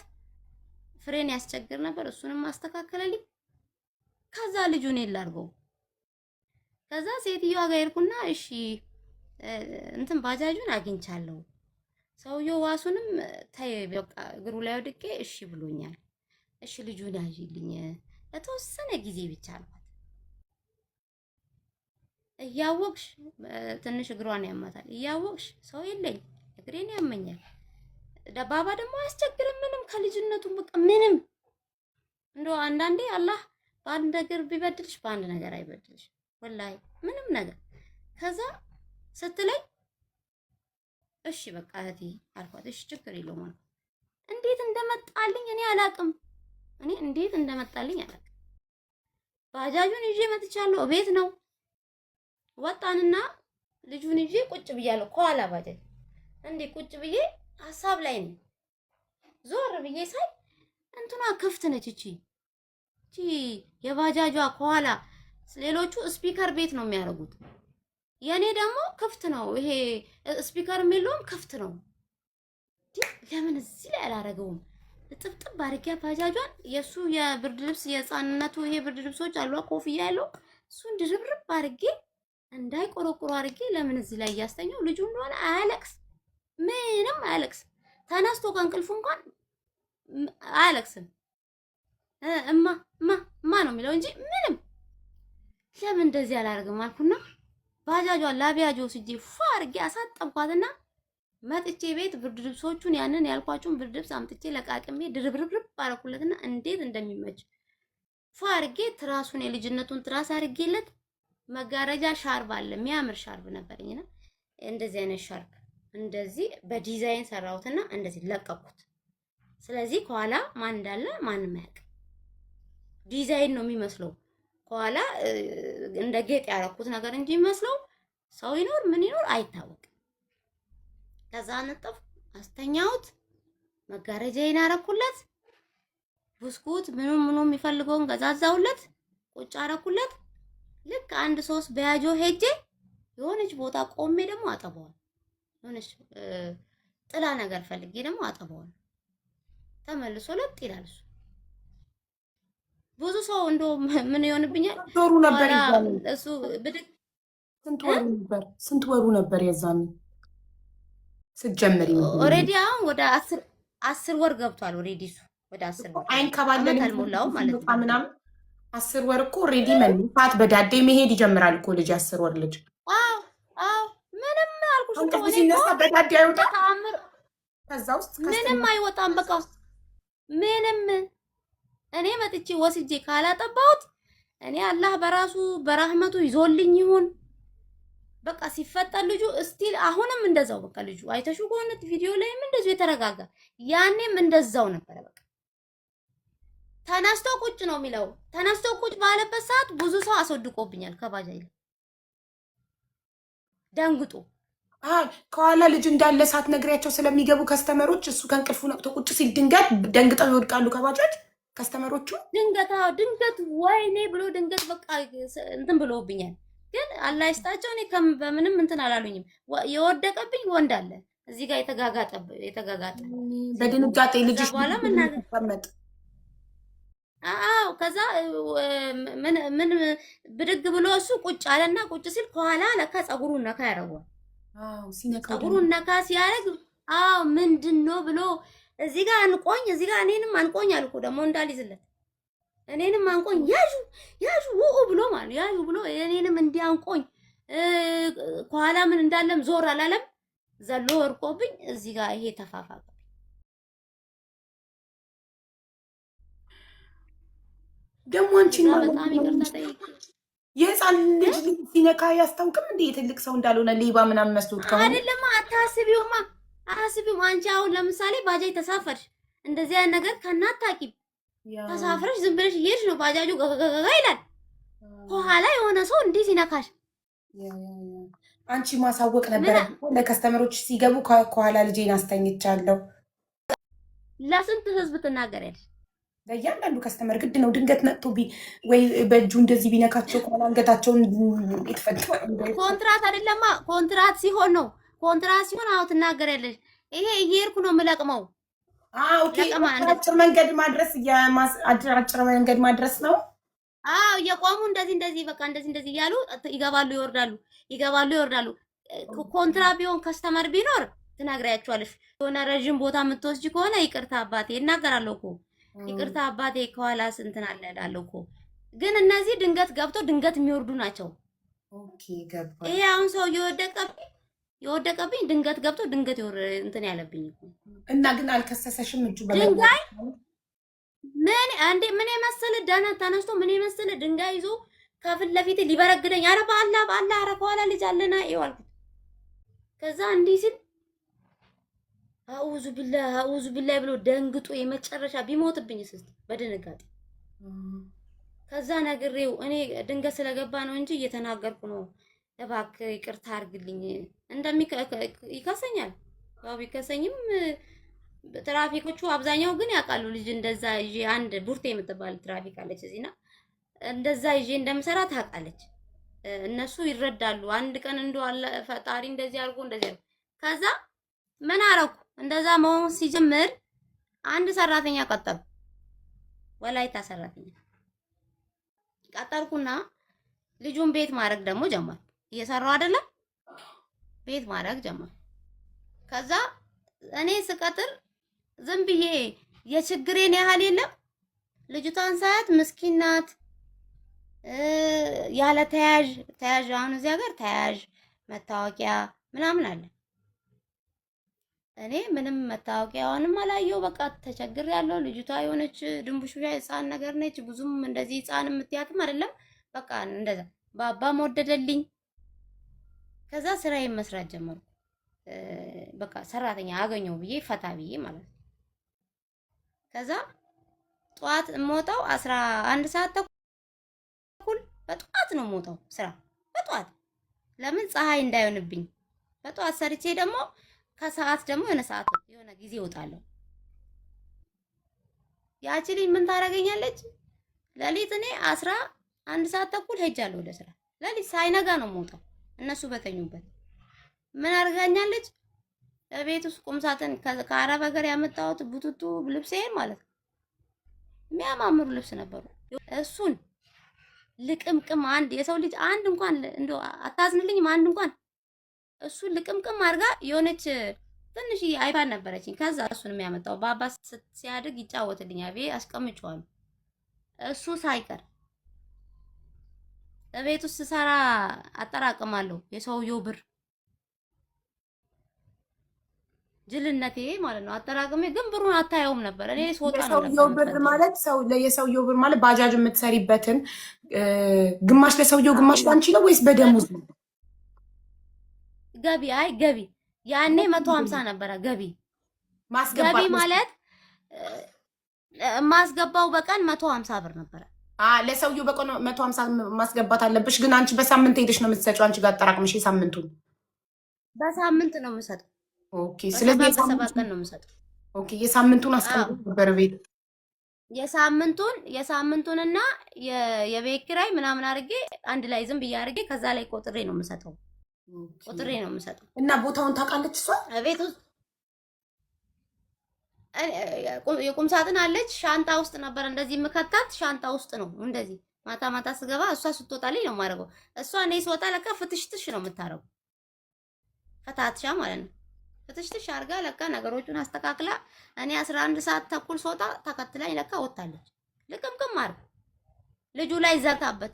ፍሬን ያስቸግር ነበር፣ እሱንም አስተካከለልኝ። ከዛ ልጁን ላድርገው። ከዛ ሴትዮዋ ጋር ሄድኩና እሺ እንትን ባጃጁን አግኝቻለሁ፣ ሰውየው ዋሱንም ተይ በቃ እግሩ ላይ ወድቄ እሺ ብሎኛል። እሺ ልጁን ያዥልኝ ለተወሰነ ጊዜ ብቻ አልኳት። እያወቅሽ ትንሽ እግሯን ያማታል፣ እያወቅሽ ሰው የለኝ እግሬን ያመኛል። ደባባ ደግሞ አያስቸግርም ምንም ከልጅነቱ በቃ ምንም። እንደው አንዳንዴ አላህ በአንድ ነገር ቢበድልሽ በአንድ ነገር አይበድልሽ፣ ወላሂ ምንም ነገር። ከዛ ስትለኝ እሺ በቃ እህቴ አልኳት። እሺ ችግር የለውም አልኳት። እንዴት እንደመጣልኝ እኔ አላቅም። እኔ እንዴት እንደመጣልኝ አላቅም። ባጃጁን ይዤ መጥቻለሁ። ቤት ነው ወጣንና ልጁን ይዤ ቁጭ ብያለሁ። ከኋላ ባጃጅ እንዴ ቁጭ ብዬ ሀሳብ ላይ ነኝ። ዞር ብዬ ሳይ እንትኗ ክፍት ነች። እቺ እቺ የባጃጇ ከኋላ ሌሎቹ speaker ቤት ነው የሚያደርጉት። የኔ ደግሞ ክፍት ነው። ይሄ speaker የሚለውም ክፍት ነው። ለምን እዚህ ላይ አላደረገውም? ጥብጥብ አድርጊያ ባጃጇን የእሱ የብርድ ልብስ የህፃንነቱ ይሄ ብርድ ልብሶች አሉ ኮፍያ ያለው እሱን ድርብርብ አድርጌ እንዳይቆረቁሮ አድርጌ ለምን እዚህ ላይ እያስተኛው ልጁ እንደሆነ አያለቅስ፣ ምንም አያለቅስ። ተነስቶ ከእንቅልፉ እንኳን አያለቅስም። እማ እማ እማ ነው የሚለው እንጂ ምንም። ለምን እንደዚህ አላደርግም አልኩና ባጃጇን ላቢያጆ ወስጄ ፏ አድርጌ አሳጠብኳትና መጥቼ ቤት ብርድ ልብሶቹን ያንን ያልኳችሁን ብርድ ልብስ አምጥቼ ለቃቅሜ ድርብርብርብ አደረኩለትና እንዴት እንደሚመች ፏ አድርጌ ትራሱን የልጅነቱን ትራስ አድርጌለት መጋረጃ ሻርብ አለ የሚያምር ሻርብ ነበረኝና እንደዚህ አይነት ሻርብ እንደዚህ በዲዛይን ሰራሁትና እንደዚህ ለቀኩት። ስለዚህ ከኋላ ማን እንዳለ ማንም አያውቅም። ዲዛይን ነው የሚመስለው ከኋላ እንደ ጌጥ ያደረኩት ነገር እንጂ የሚመስለው ሰው ይኖር ምን ይኖር አይታወቅም። ከዛ አነጠፍኩ፣ አስተኛሁት፣ መጋረጃዬን አረኩለት፣ ብስኩት ምኑ ምኑ የሚፈልገውን ገዛዛሁለት፣ ቁጭ አረኩለት። ልክ አንድ ሶስት በያጆ ሄጄ የሆነች ቦታ ቆሜ ደግሞ አጠበዋል። የሆነች ጥላ ነገር ፈልጌ ደግሞ አጠበዋል። ተመልሶ ለጥ ይላል እሱ። ብዙ ሰው እንደው ምን ይሆንብኛል ወሩ ነበር እሱ ብድግ ስንት ወሩ ነበር? ስንት ወሩ ነበር የዛኔ ስትጀምሪ? already አሁን ወደ 10 ወር ገብቷል። already እሱ ወደ 10 ወር አይንከባለልም አልሞላውም ማለት ነው። ምናምን 10 ወር እኮ already መነሳት በዳዴ መሄድ ይጀምራል እኮ ልጅ፣ 10 ወር ልጅ። አዎ አዎ፣ ምንም አልኩሽ እኮ እንቅልፍ ሲነሳ በዳዴ አይወጣም። ተአምር ከዛ ውስጥ ምንም አይወጣም። በቃ ምንም እኔ መጥቼ ወስጄ ካላጠባሁት እኔ አላህ በራሱ በራህመቱ ይዞልኝ ይሁን። በቃ ሲፈጠር ልጁ still አሁንም እንደዛው በቃ ልጁ አይተሹ ከሆነ ቪዲዮ ላይም እንደዚሁ የተረጋጋ ያኔም እንደዛው ነበረ። በቃ ተነስቶ ቁጭ ነው የሚለው። ተነስቶ ቁጭ ባለበት ሰዓት ብዙ ሰው አስወድቆብኛል ከባጃጅ ላይ ደንግጦ። ከኋላ ልጅ እንዳለ ሳትነግሪያቸው ስለሚገቡ customer ኦች እሱ ከእንቅልፉ ነቅቶ ቁጭ ሲል ድንገት ደንግጠው ይወድቃሉ ከባጃጅ customer ኦቹ። ድንገት ድንገት ወይኔ ብሎ ድንገት በቃ እንትን ብሎብኛል። ግን አላህ ይስጣቸው። እኔ በምንም እንትን አላሉኝም። የወደቀብኝ ወንድ አለ እዚህ ጋር የተጋጋጠ የተጋጋጠ በድንጋጤ ልጅሽ በኋላ መናገር አዎ። ከዛ ምን ምን ብድግ ብሎ እሱ ቁጭ አለና ቁጭ ሲል ከኋላ ለካ ፀጉሩን ነካ ያደርገዋል። ፀጉሩን ነካ ሲያደርግ አዎ ምንድን ነው ብሎ እዚህ ጋር አንቆኝ፣ እዚህ ጋር እኔንም አንቆኝ አልኩ ደግሞ እንዳልይዝለት እኔንም አንቆኝ ያዡ ያዡ ውኡ ብሎ ማለት ያዡ ብሎ እኔንም እንዲያንቆኝ ከኋላ ምን እንዳለም ዞር አላለም። ዘሎ ወርቆብኝ እዚህ ጋር ይሄ ተፋፋቀ። ደግሞ አንቺን በጣም ይቅርታ ጠይቄ የህፃን ልጅ ሲነካ አያስታውቅም እንዴ? የትልቅ ሰው እንዳልሆነ ሌባ ምናምን መስሎት ከሆነ አይደለማ። አታስቢውማ፣ አታስቢም። አንቺ አሁን ለምሳሌ ባጃጅ ተሳፈርሽ፣ እንደዚህ አይነት ነገር ከናታቂም ተሳፍረሽ ዝም ብለሽ እየሄድሽ ነው። ባጃጁ ገገገገ ይላል። ከኋላ የሆነ ሰው እንዲህ ሲነካሽ አንቺ ማሳወቅ ነበረ ለ customer ኦች ሲገቡ ከኋላ ልጄን አስተኝቻለሁ። ለስንት ህዝብ ትናገሪያለሽ? ለእያንዳንዱ customer ግድ ነው። ድንገት መጥቶ ወይ በእጁ እንደዚህ ቢነካቸው ከኋላ አንገታቸውን የተፈጠ ኮንትራት አይደለማ። ኮንትራት ሲሆን ነው ኮንትራት ሲሆን አዎ ትናገሪያለሽ። ይሄ እየሄድኩ ነው የምለቅመው። አጭር መንገድ ማድረስ አጭር መንገድ ማድረስ ነው። አዎ እየቆሙ እንደዚህ እንደዚህ በቃ እንደዚህ እንደዚህ እያሉ ይገባሉ ይወርዳሉ፣ ይገባሉ ይወርዳሉ። ኮንትራት ቢሆን customer ቢኖር ትነግሪያቸዋለሽ። የሆነ ረዥም ቦታ የምትወስጂ ከሆነ ይቅርታ አባቴ እናገራለሁ እኮ ይቅርታ አባቴ ከኋላ ስንትን አለ እላለሁ እኮ። ግን እነዚህ ድንገት ገብቶ ድንገት የሚወርዱ ናቸው። okay ገባ። ይሄ አሁን ሰው የወደቀብኝ ድንገት ገብቶ ድንገት እንትን ያለብኝ እኮ እና ግን አልከሰሰሽም? እጁ ድንጋይ ምን አንዴ ምን የመሰለ ደህና ተነስቶ ምን የመሰለ ድንጋይ ይዞ ከፊት ለፊት ሊበረግደኝ፣ አረ በአላህ በአላህ፣ አረ ከኋላ ልጅ አለና ይኸው አልኩት። ከዛ እንዲህ ሲል አኡዙ ቢላህ አኡዙ ቢላህ ብሎ ደንግጦ የመጨረሻ ቢሞትብኝ ስስት በድንጋጤ። ከዛ ነግሬው እኔ ድንገት ስለገባ ነው እንጂ እየተናገርኩ ነው፣ እባክህ ይቅርታ አድርግልኝ። ይከሰኛል። ያው ቢከሰኝም ትራፊኮቹ አብዛኛው ግን ያውቃሉ። ልጅ እንደዛ ይዤ አንድ ቡርቴ የምትባል ትራፊክ አለች እዚህና እንደዛ ይዤ እንደምሰራ ታውቃለች። እነሱ ይረዳሉ። አንድ ቀን እንደው አለ ፈጣሪ እንደዚህ አድርጎ እንደዚህ አድርጎ። ከዛ ምን አረኩ? እንደዛ መሆን ሲጀምር አንድ ሰራተኛ ቀጠርኩ። ወላይታ ሰራተኛ ቀጠርኩና ልጁን ቤት ማድረግ ደግሞ ጀመርኩ። እየሰራው አይደለም ቤት ማድረግ ጀመርኩ። ከዛ እኔ ስቀጥር ዝም ብዬ የችግሬን ያህል የለም። ልጅቷን ሳያት ምስኪን ናት። ያለ ተያዥ ተያዥ አሁን እዚህ ሀገር ተያዥ መታወቂያ ምናምን አለ። እኔ ምንም መታወቂያዋንም አላየው። በቃ ተቸግር ያለው ልጅቷ የሆነች ድንቡሽቡሻ ህፃን ነገር ነች። ብዙም እንደዚህ ህፃን የምትያትም አይደለም። በቃ እንደዛ ባባም ወደደልኝ። ከዛ ስራዬን መስራት ጀመርኩ። በቃ ሰራተኛ አገኘው ብዬ ፈታ ብዬ ማለት ነው። ከዛ ጠዋት የምወጣው 11 ሰዓት ተኩል በጠዋት ነው የምወጣው ስራ በጠዋት። ለምን ፀሐይ እንዳይሆንብኝ በጠዋት ሰርቼ ደግሞ ከሰዓት ደግሞ የሆነ ሰዓት የሆነ ጊዜ እወጣለሁ። ያቺ ልጅ ምን ታደርገኛለች? ሌሊት እኔ 11 ሰዓት ተኩል ሄጃለሁ ወደ ስራ። ሌሊት ሳይነጋ ነው የምወጣው እነሱ በተኙበት። ምን አድርጋኛለች? ቤት ውስጥ ቁም ሳጥን ከአረብ ሀገር ያመጣሁት ቡቱቱ ልብሴን ማለት ነው የሚያማምሩ ልብስ ነበሩ። እሱን ልቅምቅም አንድ የሰው ልጅ አንድ እንኳን እንደው አታዝንልኝም? አንድ እንኳን እሱን ልቅምቅም አድርጋ የሆነች ትንሽዬ አይፓድ ነበረችኝ። ከዛ እሱን የሚያመጣው ባባ ሲያድግ ይጫወትልኛል ብዬ አስቀምጬዋለሁ። እሱ ሳይቀር እቤት ውስጥ ስሰራ አጠራቅማለሁ የሰውየው ብር ጅልነቴ ማለት ነው። አጠራቅሜ ግን ብሩን አታየውም ነበር። እኔ ስወጣ ነው የሰውየው ብር ማለት ሰው የሰውየው ብር ማለት ባጃጅ የምትሰሪበትን ግማሽ ለሰውየው ግማሽ ለአንቺ ነው ወይስ በደሞዝ ነው? ገቢ አይ ገቢ ያኔ 150 ነበረ ገቢ ገቢ ማለት የማስገባው በቀን 150 ብር ነበረ። ለሰውየው በቀን 150 ማስገባት አለብሽ። ግን አንቺ በሳምንት ሄደሽ ነው የምትሰጪው። አንቺ ጋር አጠራቅምሽ የሳምንቱን በሳምንት ነው የምሰጠው። okay። ስለዚህ በ7 ቀን ነው የምሰጠው። okay። የሳምንቱን አስቀምጦ ነበር ቤት የሳምንቱንና የቤት ኪራይ ምናምን አድርጌ አንድ ላይ ዝም ብዬ አድርጌ ከዛ ላይ ቆጥሬ ነው የምሰጠው። ቆጥሬ ነው የምሰጠው። እና ቦታውን ታውቃለች እሷ? ቤት ውስጥ የቁም ሳጥን አለች። ሻንጣ ውስጥ ነበር እንደዚህ የምከታት ሻንጣ ውስጥ ነው። እንደዚህ ማታ ማታ ስገባ እሷ ስትወጣልኝ ነው የማደርገው። እሷ እኔ ስወጣ ለካ ፍትሽትሽ ነው የምታደርገው። ፈታትሻ ማለት ነው። ፍትሽትሽ አድርጋ ለካ ነገሮቹን አስተካክላ እኔ 11 ሰዓት ተኩል ስወጣ ተከትላኝ ለካ ወጣለች። ልቅምቅም አድርጋ ልጁ ላይ ዘጋበት።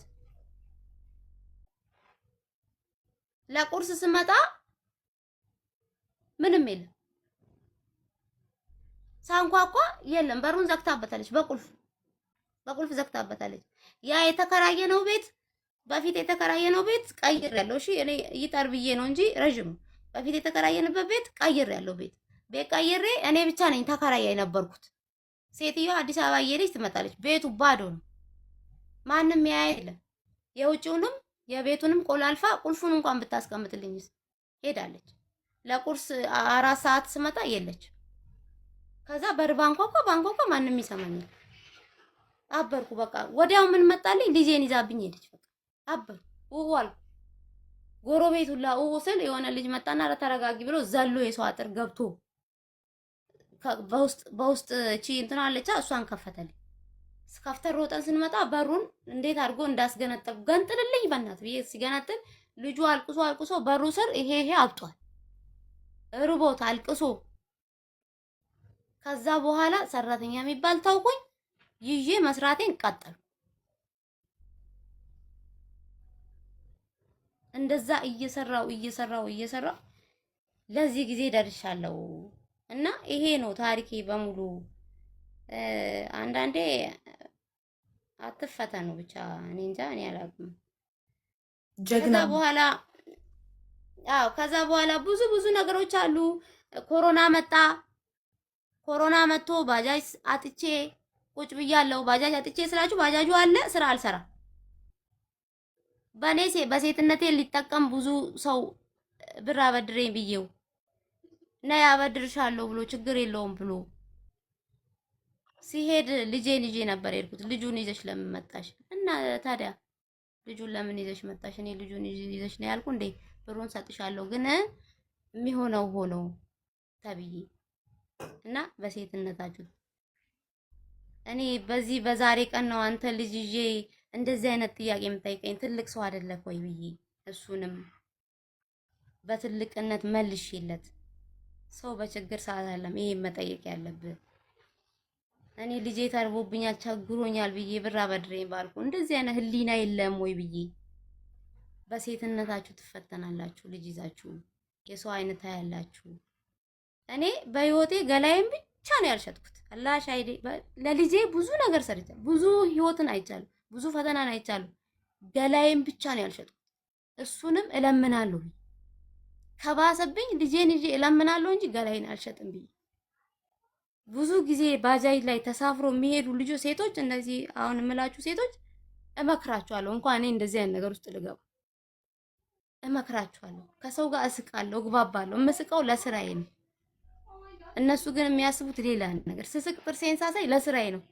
ለቁርስ ስመጣ ምንም የለም። ሳንኳኳ የለም። በሩን ዘግታበታለች፣ በቁልፍ በቁልፍ ዘግታበታለች። ያ የተከራየነው ቤት በፊት የተከራየነው ቤት ቀይር ያለው እሺ፣ እኔ ይጠር ብዬ ነው እንጂ ረዥም በፊት የተከራየንበት ቤት ቀይር ያለው ቤት ቤት ቀይሬ እኔ ብቻ ነኝ ተከራይ የነበርኩት። ሴትዮዋ አዲስ አበባ እየሄደች ትመጣለች። ቤቱ ባዶ ነው። ማንም ያያ የለም። የውጭውንም የቤቱንም ቆላልፋ ቁልፉን እንኳን ብታስቀምጥልኝስ ሄዳለች። ለቁርስ 4 ሰዓት ስመጣ የለች። ከዛ በር ባንኳኳ ባንኳኳ ማንም ይሰማኛል። አበርኩ በቃ። ወዲያው ምን መጣልኝ? ልጄን ይዛብኝ ሄደች። በቃ አበርኩ፣ ውው አልኩ። ጎረቤት ሁላ ውው ስል የሆነ ልጅ መጣና ኧረ ተረጋጊ ብሎ ዘሎ የሰው አጥር ገብቶ በውስጥ በውስጥ እቺ እንትና አለቻ እሷን ከፈተልኝ። ከፍተን ሮጠን ስንመጣ በሩን እንዴት አድርጎ እንዳስገነጠልኩ ገንጥልልኝ በእናት ብዬ ሲገነጥል ልጁ አልቅሶ አልቅሶ በሩ ስር ይሄ ይሄ አብጧል። ርቦት አልቅሶ። ከዛ በኋላ ሰራተኛ የሚባል ታውቁኝ ይዤ መስራቴን ቀጠልኩ። እንደዛ እየሰራው እየሰራው እየሰራው ለዚህ ጊዜ ደርሻለሁ። እና ይሄ ነው ታሪኬ በሙሉ። አንዳንዴ አትፈተኑ ብቻ። እኔ እንጃ፣ እኔ አላውቅም። ጀግና። ከዛ በኋላ አዎ፣ ከዛ በኋላ ብዙ ብዙ ነገሮች አሉ። ኮሮና መጣ። ኮሮና መጥቶ ባጃጅ አጥቼ ቁጭ ብያለሁ። ባጃጅ አጥቼ ስላችሁ ባጃጁ አለ፣ ስራ አልሰራ። በእኔ በሴትነቴ ሊጠቀም ብዙ ሰው ብር አበድሬኝ ብዬው ነይ አበድርሻለሁ ብሎ ችግር የለውም ብሎ ሲሄድ ልጄን ይዤ ነበር የሄድኩት። ልጁን ይዘሽ ለምን መጣሽ? እና ታዲያ ልጁን ለምን ይዘሽ መጣሽ? እኔ ልጁን ይዘሽ ነው ያልኩ እንዴ? ብሩን ሰጥሻለሁ ግን የሚሆነው ሆኖ ተብዬ። እና በሴትነታችሁ እኔ በዚህ በዛሬ ቀን ነው አንተ ልጅ ይዤ እንደዚህ አይነት ጥያቄ የምጠይቀኝ ትልቅ ሰው አይደለህ ወይ ብዬ እሱንም በትልቅነት መልሼለት፣ ሰው በችግር ሰዓት አይደለም ይሄ መጠየቅ ያለብህ። እኔ ልጄ ተርቦብኛል ቸግሮኛል ብዬ ብር አበድረኝ ባልኩ እንደዚህ አይነት ህሊና የለም ወይ ብዬ። በሴትነታችሁ ትፈተናላችሁ። ልጅ ይዛችሁ የሰው አይነት ታያላችሁ። እኔ በህይወቴ ገላዬን ብቻ ነው ያልሸጥኩት። አላህ ሻሂዴ፣ ለልጄ ብዙ ነገር ሰርቻለሁ። ብዙ ህይወትን አይቻለሁ። ብዙ ፈተናን አይቻለሁ። ገላዬን ብቻ ነው ያልሸጥኩት። እሱንም እለምናለሁ። ከባሰብኝ ልጄን ይዤ እለምናለሁ እንጂ ገላዬን አልሸጥም ብዬ። ብዙ ጊዜ ባጃጅ ላይ ተሳፍሮ የሚሄዱ ልጆች፣ ሴቶች፣ እነዚህ አሁን የምላችሁ ሴቶች እመክራችኋለሁ። እንኳን እኔ እንደዚህ አይነት ነገር ውስጥ ልገባ እመክራችኋለሁ። ከሰው ጋር እስቃለሁ፣ እግባባለሁ። የምስቀው ለስራዬ ነው። እነሱ ግን የሚያስቡት ሌላ ነገር። ስስቅ ጥርሴን ሳሳይ ለስራዬ ነው።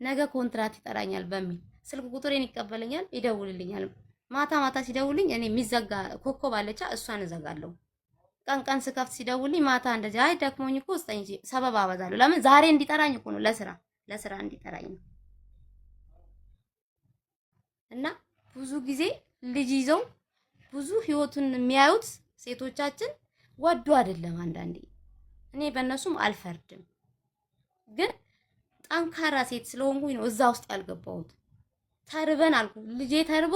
ነገ ኮንትራት ይጠራኛል በሚል ስልክ ቁጥሬን ይቀበለኛል፣ ይደውልልኛል። ማታ ማታ ሲደውልኝ እኔ የሚዘጋ ኮከብ አለቻ እሷን እዘጋለሁ። ቀን ቀን ስከፍት ሲደውልኝ ማታ እንደዚህ አይ ደክሞኝ እኮ ስጠኝ ሰበብ አበዛለሁ። ለምን ዛሬ እንዲጠራኝ እኮ ነው፣ ለስራ ለስራ እንዲጠራኝ ነው። እና ብዙ ጊዜ ልጅ ይዘው ብዙ ህይወቱን የሚያዩት ሴቶቻችን ወዱ አይደለም። አንዳንዴ እኔ በእነሱም አልፈርድም፣ ግን ጠንካራ ሴት ስለሆንኩኝ ነው እዛ ውስጥ ያልገባሁት። ተርበን አልኩ፣ ልጄ ተርቦ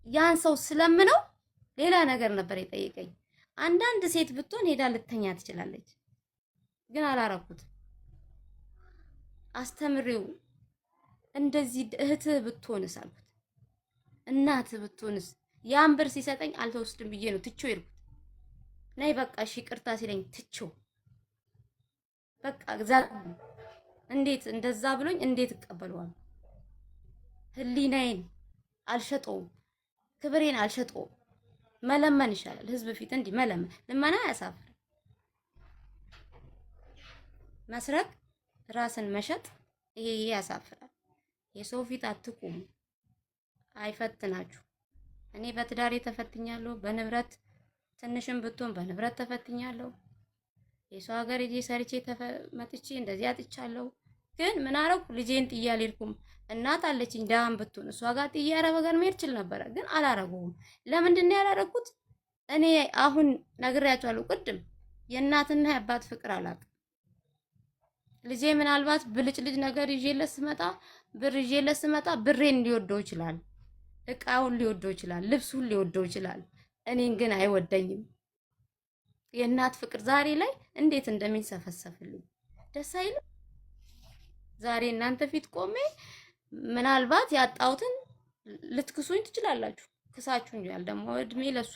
ያን ሰው ስለምነው ሌላ ነገር ነበር የጠየቀኝ። አንዳንድ ሴት ብትሆን ሄዳ ልተኛ ትችላለች፣ ግን አላረኩት። አስተምሬው እንደዚህ እህትህ ብትሆንስ አልኩት፣ እናትህ ብትሆንስ። ያን ብር ሲሰጠኝ አልተወስድም ብዬ ነው ትቼው የሄድኩት። ነይ በቃ እሺ ይቅርታ ሲለኝ ትቼው በቃ እንዴት እንደዛ ብሎኝ እንዴት እቀበለዋለሁ? ህሊናዬን አልሸጠውም፣ ክብሬን አልሸጠውም። መለመን ይሻላል። ህዝብ ፊት እንዲህ መለመን፣ ልመና አያሳፍርም። መስረቅ፣ ራስን መሸጥ ይሄ ይሄ ያሳፍራል። የሰው ፊት አትቁሙ፣ አይፈትናችሁ። እኔ በትዳሬ ተፈትኛለሁ። በንብረት ትንሽም ብትሆን በንብረት ተፈትኛለሁ። የሰው ሀገር ሄጄ ሰርቼ መጥቼ እንደዚህ አጥቻለሁ። ግን ምን አደረኩ? ልጄን ጥዬ አልሄድኩም። እናት አለችኝ ደሃም ብትሆን እሷ ጋር ጥዬ አረብ ሀገር መሄድ ችል ነበረ፣ ግን አላረገውም። ለምንድን ነው ያላረኩት? እኔ አሁን ነግሬያቸዋለሁ ቅድም የእናትና የአባት ፍቅር አላውቅም። ልጄ ምናልባት ብልጭልጭ ነገር ይዤለት ስመጣ፣ ብር ይዤለት ስመጣ ብሬን ሊወደው ይችላል፣ እቃውን ሊወደው ይችላል፣ ልብሱን ሊወደው ይችላል። እኔን ግን አይወደኝም። የእናት ፍቅር ዛሬ ላይ እንዴት እንደሚንሰፈሰፍልኝ ደስ አይልም? ዛሬ እናንተ ፊት ቆሜ ምናልባት ያጣሁትን ልትክሱኝ ትችላላችሁ። ክሳችሁኛል ደግሞ እድሜ ለሷ።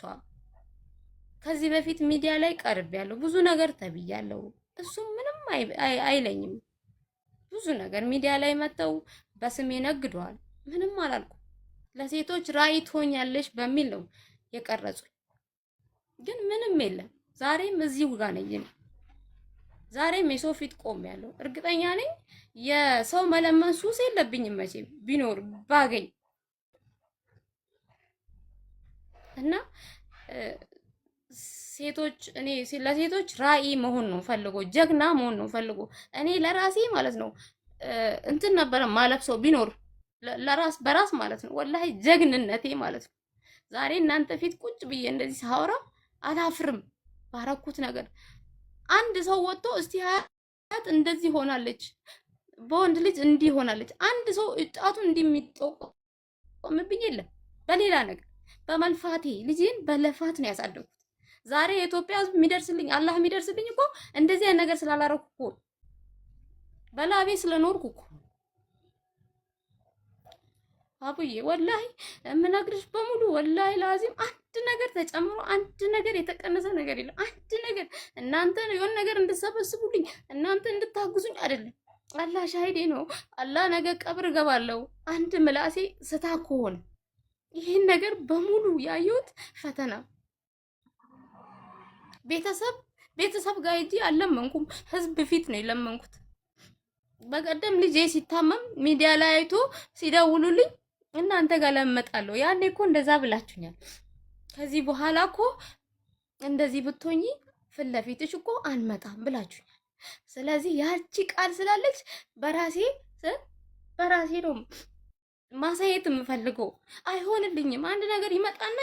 ከዚህ በፊት ሚዲያ ላይ ቀርቤያለሁ፣ ብዙ ነገር ተብያለሁ። እሱም ምንም አይለኝም። ብዙ ነገር ሚዲያ ላይ መጥተው በስሜ ነግደዋል። ምንም አላልኩም። ለሴቶች ራዕይ ትሆኛለሽ በሚል ነው የቀረጹኝ። ግን ምንም የለም። ዛሬም እዚሁ ጋር ነኝ። ዛሬም የሰው ፊት ቆሜያለሁ። እርግጠኛ ነኝ የሰው መለመን ሱስ የለብኝም መቼም ቢኖር ባገኝ እና ሴቶች እኔ ለሴቶች ራዕይ መሆን ነው ፈልጎ ጀግና መሆን ነው ፈልጎ እኔ ለራሴ ማለት ነው እንትን ነበረ ማለብሰው ቢኖር ለራስ በራስ ማለት ነው ወላሂ ጀግንነቴ ማለት ነው። ዛሬ እናንተ ፊት ቁጭ ብዬ እንደዚህ ሳወራ አላፍርም። ባረኩት ነገር አንድ ሰው ወጥቶ እስቲ ሀያት እንደዚህ ሆናለች፣ በወንድ ልጅ እንዲህ ሆናለች፣ አንድ ሰው ጣቱን እንዲህ የሚጠቆምብኝ የለም። በሌላ ነገር በመልፋቴ ልጄን በለፋት ነው ያሳደጉት። ዛሬ የኢትዮጵያ ሕዝብ የሚደርስልኝ አላህ የሚደርስልኝ እኮ እንደዚህ አይነት ነገር ስላላረኩ እኮ በላቤ ስለኖርኩ እኮ አቡዬ ወላሂ የምነግርሽ በሙሉ ወላሂ ላዚም አንድ ነገር ተጨምሮ አንድ ነገር የተቀነሰ ነገር የለም። አንድ ነገር እናንተ የሆነ ነገር እንድሰበስቡልኝ እናንተ እንድታግዙኝ አይደለም። አላህ ሻሂዴ ነው። አላህ ነገ ቀብር እገባለሁ። አንድ ምላሴ ስታ ከሆነ ይህን ነገር በሙሉ ያየሁት ፈተና ቤተሰብ ጋር ሂጂ አልለመንኩም። ህዝብ ፊት ነው የለመንኩት። በቀደም ልጄ ሲታመም ሚዲያ ላይ አይቶ ሲደውሉልኝ እናንተ ጋር ለመጣለሁ። ያኔ እኮ እንደዛ ብላችሁኛል። ከዚህ በኋላ እኮ እንደዚህ ብትሆኚ ፊት ለፊትሽ እኮ አንመጣም ብላችሁኛል። ስለዚህ ያቺ ቃል ስላለች በራሴ በራሴ ነው ማሳየት የምፈልገው። አይሆንልኝም። አንድ ነገር ይመጣና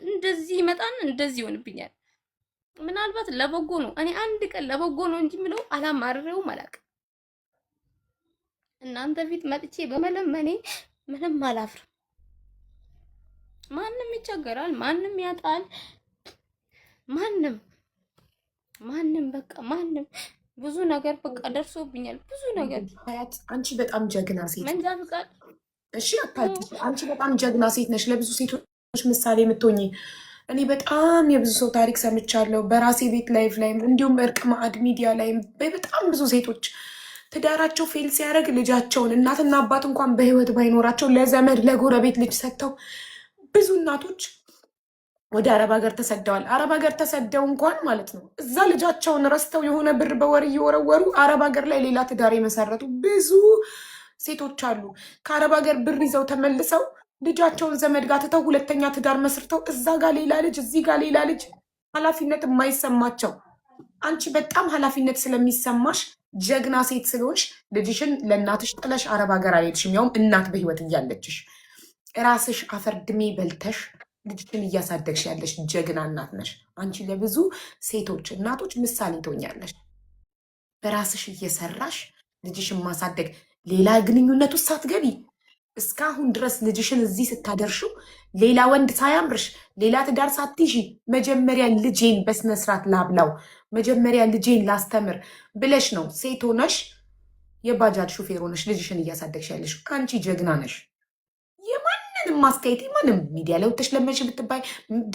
እንደዚህ ይመጣና እንደዚህ ይሆንብኛል። ምናልባት ለበጎ ነው። እኔ አንድ ቀን ለበጎ ነው እንጂ የምለው አላማርሬውም አላውቅም። እናንተ ፊት መጥቼ በመለመኔ ምንም አላፍርም። ማንም ይቸገራል፣ ማንም ያጣል፣ ማንም ማንም በቃ ማንም ብዙ ነገር በቃ ደርሶብኛል። ብዙ ነገር ሀያት፣ አንቺ በጣም ጀግና ሴት መንጃ ፍቃድ እሺ፣ አታልቅሽ። አንቺ በጣም ጀግና ሴት ነሽ፣ ለብዙ ሴቶች ምሳሌ የምትሆኚ። እኔ በጣም የብዙ ሰው ታሪክ ሰምቻለሁ። በራሴ ቤት live ላይም እንዲሁም እርቅ ማዕድ ሚዲያ ላይም በጣም ብዙ ሴቶች ትዳራቸው fail ሲያደርግ ልጃቸውን እናትና አባት እንኳን በሕይወት ባይኖራቸው ለዘመድ ለጎረቤት ልጅ ሰጥተው ብዙ እናቶች ወደ አረብ ሀገር ተሰደዋል። አረብ ሀገር ተሰደው እንኳን ማለት ነው እዛ ልጃቸውን ረስተው የሆነ ብር በወር እየወረወሩ አረብ ሀገር ላይ ሌላ ትዳር የመሰረቱ ብዙ ሴቶች አሉ። ከአረብ ሀገር ብር ይዘው ተመልሰው ልጃቸውን ዘመድ ጋር ትተው ሁለተኛ ትዳር መስርተው እዛ ጋር ሌላ ልጅ፣ እዚህ ጋር ሌላ ልጅ፣ ኃላፊነት የማይሰማቸው። አንቺ በጣም ኃላፊነት ስለሚሰማሽ ጀግና ሴት ስለሆንሽ ልጅሽን ለእናትሽ ጥለሽ አረብ ሀገር አልሄድሽም። ያውም እናት በህይወት እያለችሽ ራስሽ አፈር ድሜ በልተሽ ልጅሽን እያሳደግሽ ያለሽ ጀግና እናት ነሽ። አንቺ ለብዙ ሴቶች እናቶች ምሳሌ ትሆኛለሽ። በራስሽ እየሰራሽ ልጅሽን ማሳደግ ሌላ ግንኙነት ውስጥ ሳትገቢ እስካሁን ድረስ ልጅሽን እዚህ ስታደርሽው ሌላ ወንድ ሳያምርሽ ሌላ ትዳር ሳትይዢ መጀመሪያ ልጄን በስነስርዓት ላብላው፣ መጀመሪያ ልጄን ላስተምር ብለሽ ነው ሴት ሆነሽ የባጃጅ ሹፌር ሆነሽ ልጅሽን እያሳደግሽ ያለሽ። አንቺ ጀግና ነሽ። የማንንም ማስተያየት የማንም ሚዲያ ላይ ወጥተሽ ለመንሽ ብትባይ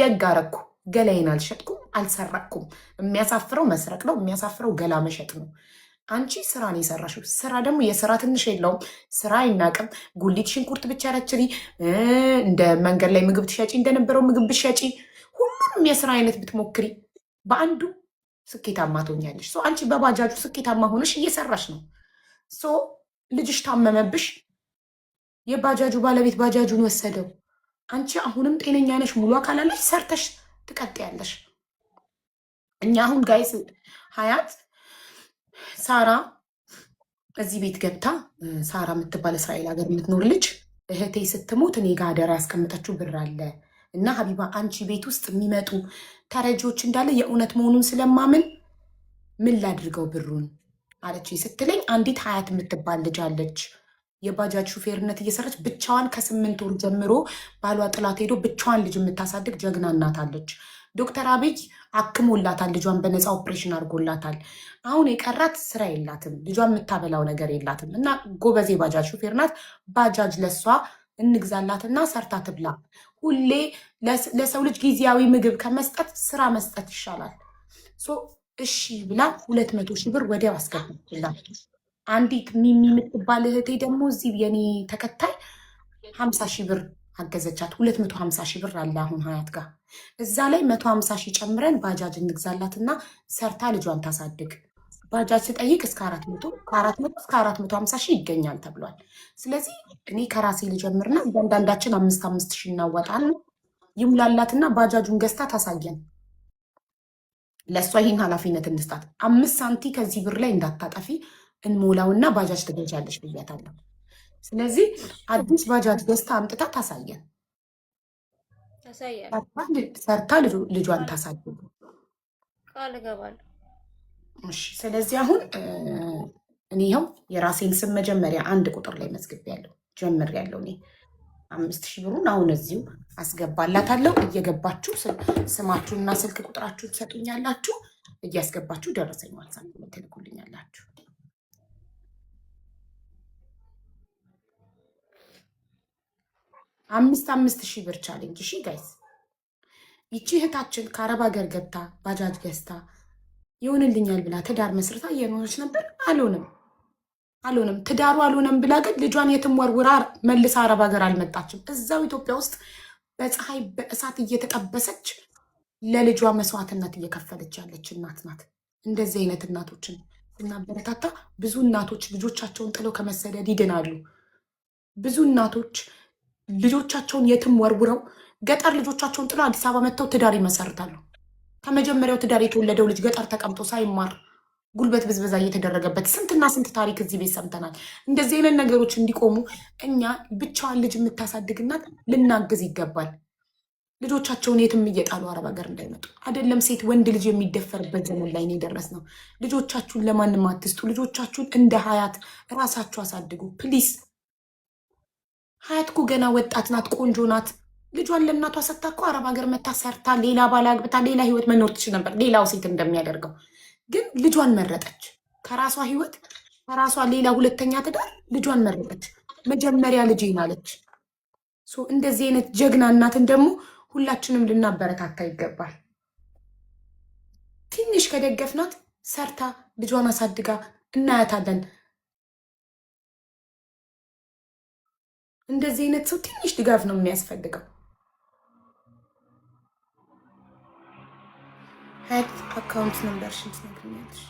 ደግ አረኩ፣ ገላዬን አልሸጥኩም፣ አልሰረቅኩም። የሚያሳፍረው መስረቅ ነው፣ የሚያሳፍረው ገላ መሸጥ ነው። አንቺ ስራ ነው የሰራሽው። ስራ ደግሞ የስራ ትንሽ የለውም። ስራ አይናቅም። ጉሊት ሽንኩርት ብቻ ረችሪ፣ እንደ መንገድ ላይ ምግብ ትሸጪ እንደነበረው ምግብ ብትሸጪ፣ ሁሉንም የስራ አይነት ብትሞክሪ በአንዱ ስኬታማ ትሆኛለሽ። So አንቺ በባጃጁ ስኬታማ ሆነሽ እየሰራሽ ነው። So ልጅሽ ታመመብሽ፣ የባጃጁ ባለቤት ባጃጁን ወሰደው። አንቺ አሁንም ጤነኛ ነሽ፣ ሙሉ አካል አለሽ፣ ሰርተሽ ትቀጥያለሽ። እኛ አሁን guys ሀያት ሳራ እዚህ ቤት ገብታ ሳራ የምትባል እስራኤል ሀገር የምትኖር ልጅ እህቴ ስትሞት እኔ ጋ አደራ ያስቀምጠችው ብር አለ እና ሀቢባ አንቺ ቤት ውስጥ የሚመጡ ተረጂዎች እንዳለ የእውነት መሆኑን ስለማምን ምን ላድርገው ብሩን አለች ስትለኝ፣ አንዲት ሀያት የምትባል ልጅ አለች የባጃጅ ሹፌርነት እየሰራች ብቻዋን ከ8 ወር ጀምሮ ባሏ ጥላት ሄዶ ብቻዋን ልጅ የምታሳድግ ጀግና እናት አለች። ዶክተር አብይ አክሞላታል። ልጇን በነፃ ኦፕሬሽን አድርጎላታል። አሁን የቀራት ስራ የላትም፣ ልጇን የምታበላው ነገር የላትም። እና ጎበዜ ባጃጅ ሹፌር ናት። ባጃጅ ለሷ እንግዛላትና ሰርታ ትብላ። ሁሌ ለሰው ልጅ ጊዜያዊ ምግብ ከመስጠት ስራ መስጠት ይሻላል። So እሺ ብላ 200,000 ብር ወዲያው አስገባችላት። አንዲት ሚሚ የምትባል እህቴ ደግሞ እዚህ የኔ ተከታይ 50,000 ብር አገዘቻት። 250,000 ብር አለ አሁን ሀያት ጋር። እዛ ላይ 150,000 ጨምረን ባጃጅ እንግዛላትና ሰርታ ልጇን ታሳድግ። ባጃጅ ስጠይቅ እስከ 400፣ ከ400 እስከ 450,000 ይገኛል ተብሏል። ስለዚህ እኔ ከራሴ ልጀምርና እያንዳንዳችን አምስት አምስት ሺህ እናወጣለን። ይሙላላትና ባጃጁን ገዝታ ታሳየን። ለእሷ ይህን ኃላፊነት እንስጣት። 5 ሳንቲ ከዚህ ብር ላይ እንዳታጠፊ፣ እንሞላውና ባጃጅ ትገዣለሽ ብያታለሁ። ስለዚህ አዲስ ባጃጅ ገዝታ አምጥታ ታሳየን። ታሳያለሁ። ሰርታ ልጇን ታሳድግ። ቃል እገባለሁ። እሺ፣ ስለዚህ አሁን እኔ ይኸው የራሴን ስም መጀመሪያ አንድ ቁጥር ላይ መዝግቤያለሁ፣ ጀምሬያለሁ። እኔ 5,000 ብሩን አሁን እዚሁ አስገባላታለሁ። እየገባችሁ ስማችሁንና ስልክ ቁጥራችሁን ትሰጡኛላችሁ። እያስገባችሁ ደረሰኝ ዋትሳፕ ላይ ትልኩልኛላችሁ። አምስት አምስት ሺህ ብር challenge። እሺ guys፣ ይቺ እህታችን ከአረብ ሀገር ገብታ ባጃጅ ገዝታ ይሆንልኛል ብላ ትዳር መስርታ እየኖረች ነበር። አልሆነም፣ አልሆነም። ትዳሩ አልሆነም ብላ ግን ልጇን የትም ወርውራ መልሳ አረብ ሀገር አልመጣችም። እዛው ኢትዮጵያ ውስጥ በፀሐይ በእሳት እየተጠበሰች ለልጇ መስዋዕትነት እየከፈለች ያለች እናት ናት። እንደዚህ አይነት እናቶችን ስናበረታታ ብዙ እናቶች ልጆቻቸውን ጥለው ከመሰደድ ይድናሉ። ብዙ እናቶች ልጆቻቸውን የትም ወርውረው፣ ገጠር ልጆቻቸውን ጥለው አዲስ አበባ መጥተው ትዳር ይመሰርታሉ። ከመጀመሪያው ትዳር የተወለደው ልጅ ገጠር ተቀምጦ ሳይማር ጉልበት ብዝበዛ እየተደረገበት ስንትና ስንት ታሪክ እዚህ ቤት ሰምተናል። እንደዚህ አይነት ነገሮች እንዲቆሙ እኛ ብቻዋን ልጅ የምታሳድግ እናት ልናግዝ ይገባል። ልጆቻቸውን የትም እየጣሉ አረብ ሀገር እንዳይመጡ። አይደለም ሴት፣ ወንድ ልጅ የሚደፈርበት ዘመን ላይ ነው የደረስነው። ልጆቻችሁን ለማንም አትስጡ። ልጆቻችሁን እንደ ሀያት ራሳችሁ አሳድጉ please። ሀያት እኮ ገና ወጣት ናት፣ ቆንጆ ናት። ልጇን ለእናቷ ሰታ እኮ አረብ ሀገር መታ ሰርታ ሌላ ባል አግብታ ሌላ ህይወት መኖር ትችል ነበር፣ ሌላው ሴት እንደሚያደርገው። ግን ልጇን መረጠች። ከራሷ ህይወት፣ ከራሷ ሌላ ሁለተኛ ትዳር ልጇን መረጠች። መጀመሪያ ልጄን አለች። So እንደዚህ አይነት ጀግና እናትን ደግሞ ሁላችንም ልናበረታታ ይገባል። ትንሽ ከደገፍናት ሰርታ ልጇን አሳድጋ እናያታለን። እንደዚህ አይነት ሰው ትንሽ ድጋፍ ነው የሚያስፈልገው። ሀያት፣ account number ሽን ትነግሪኛለሽ?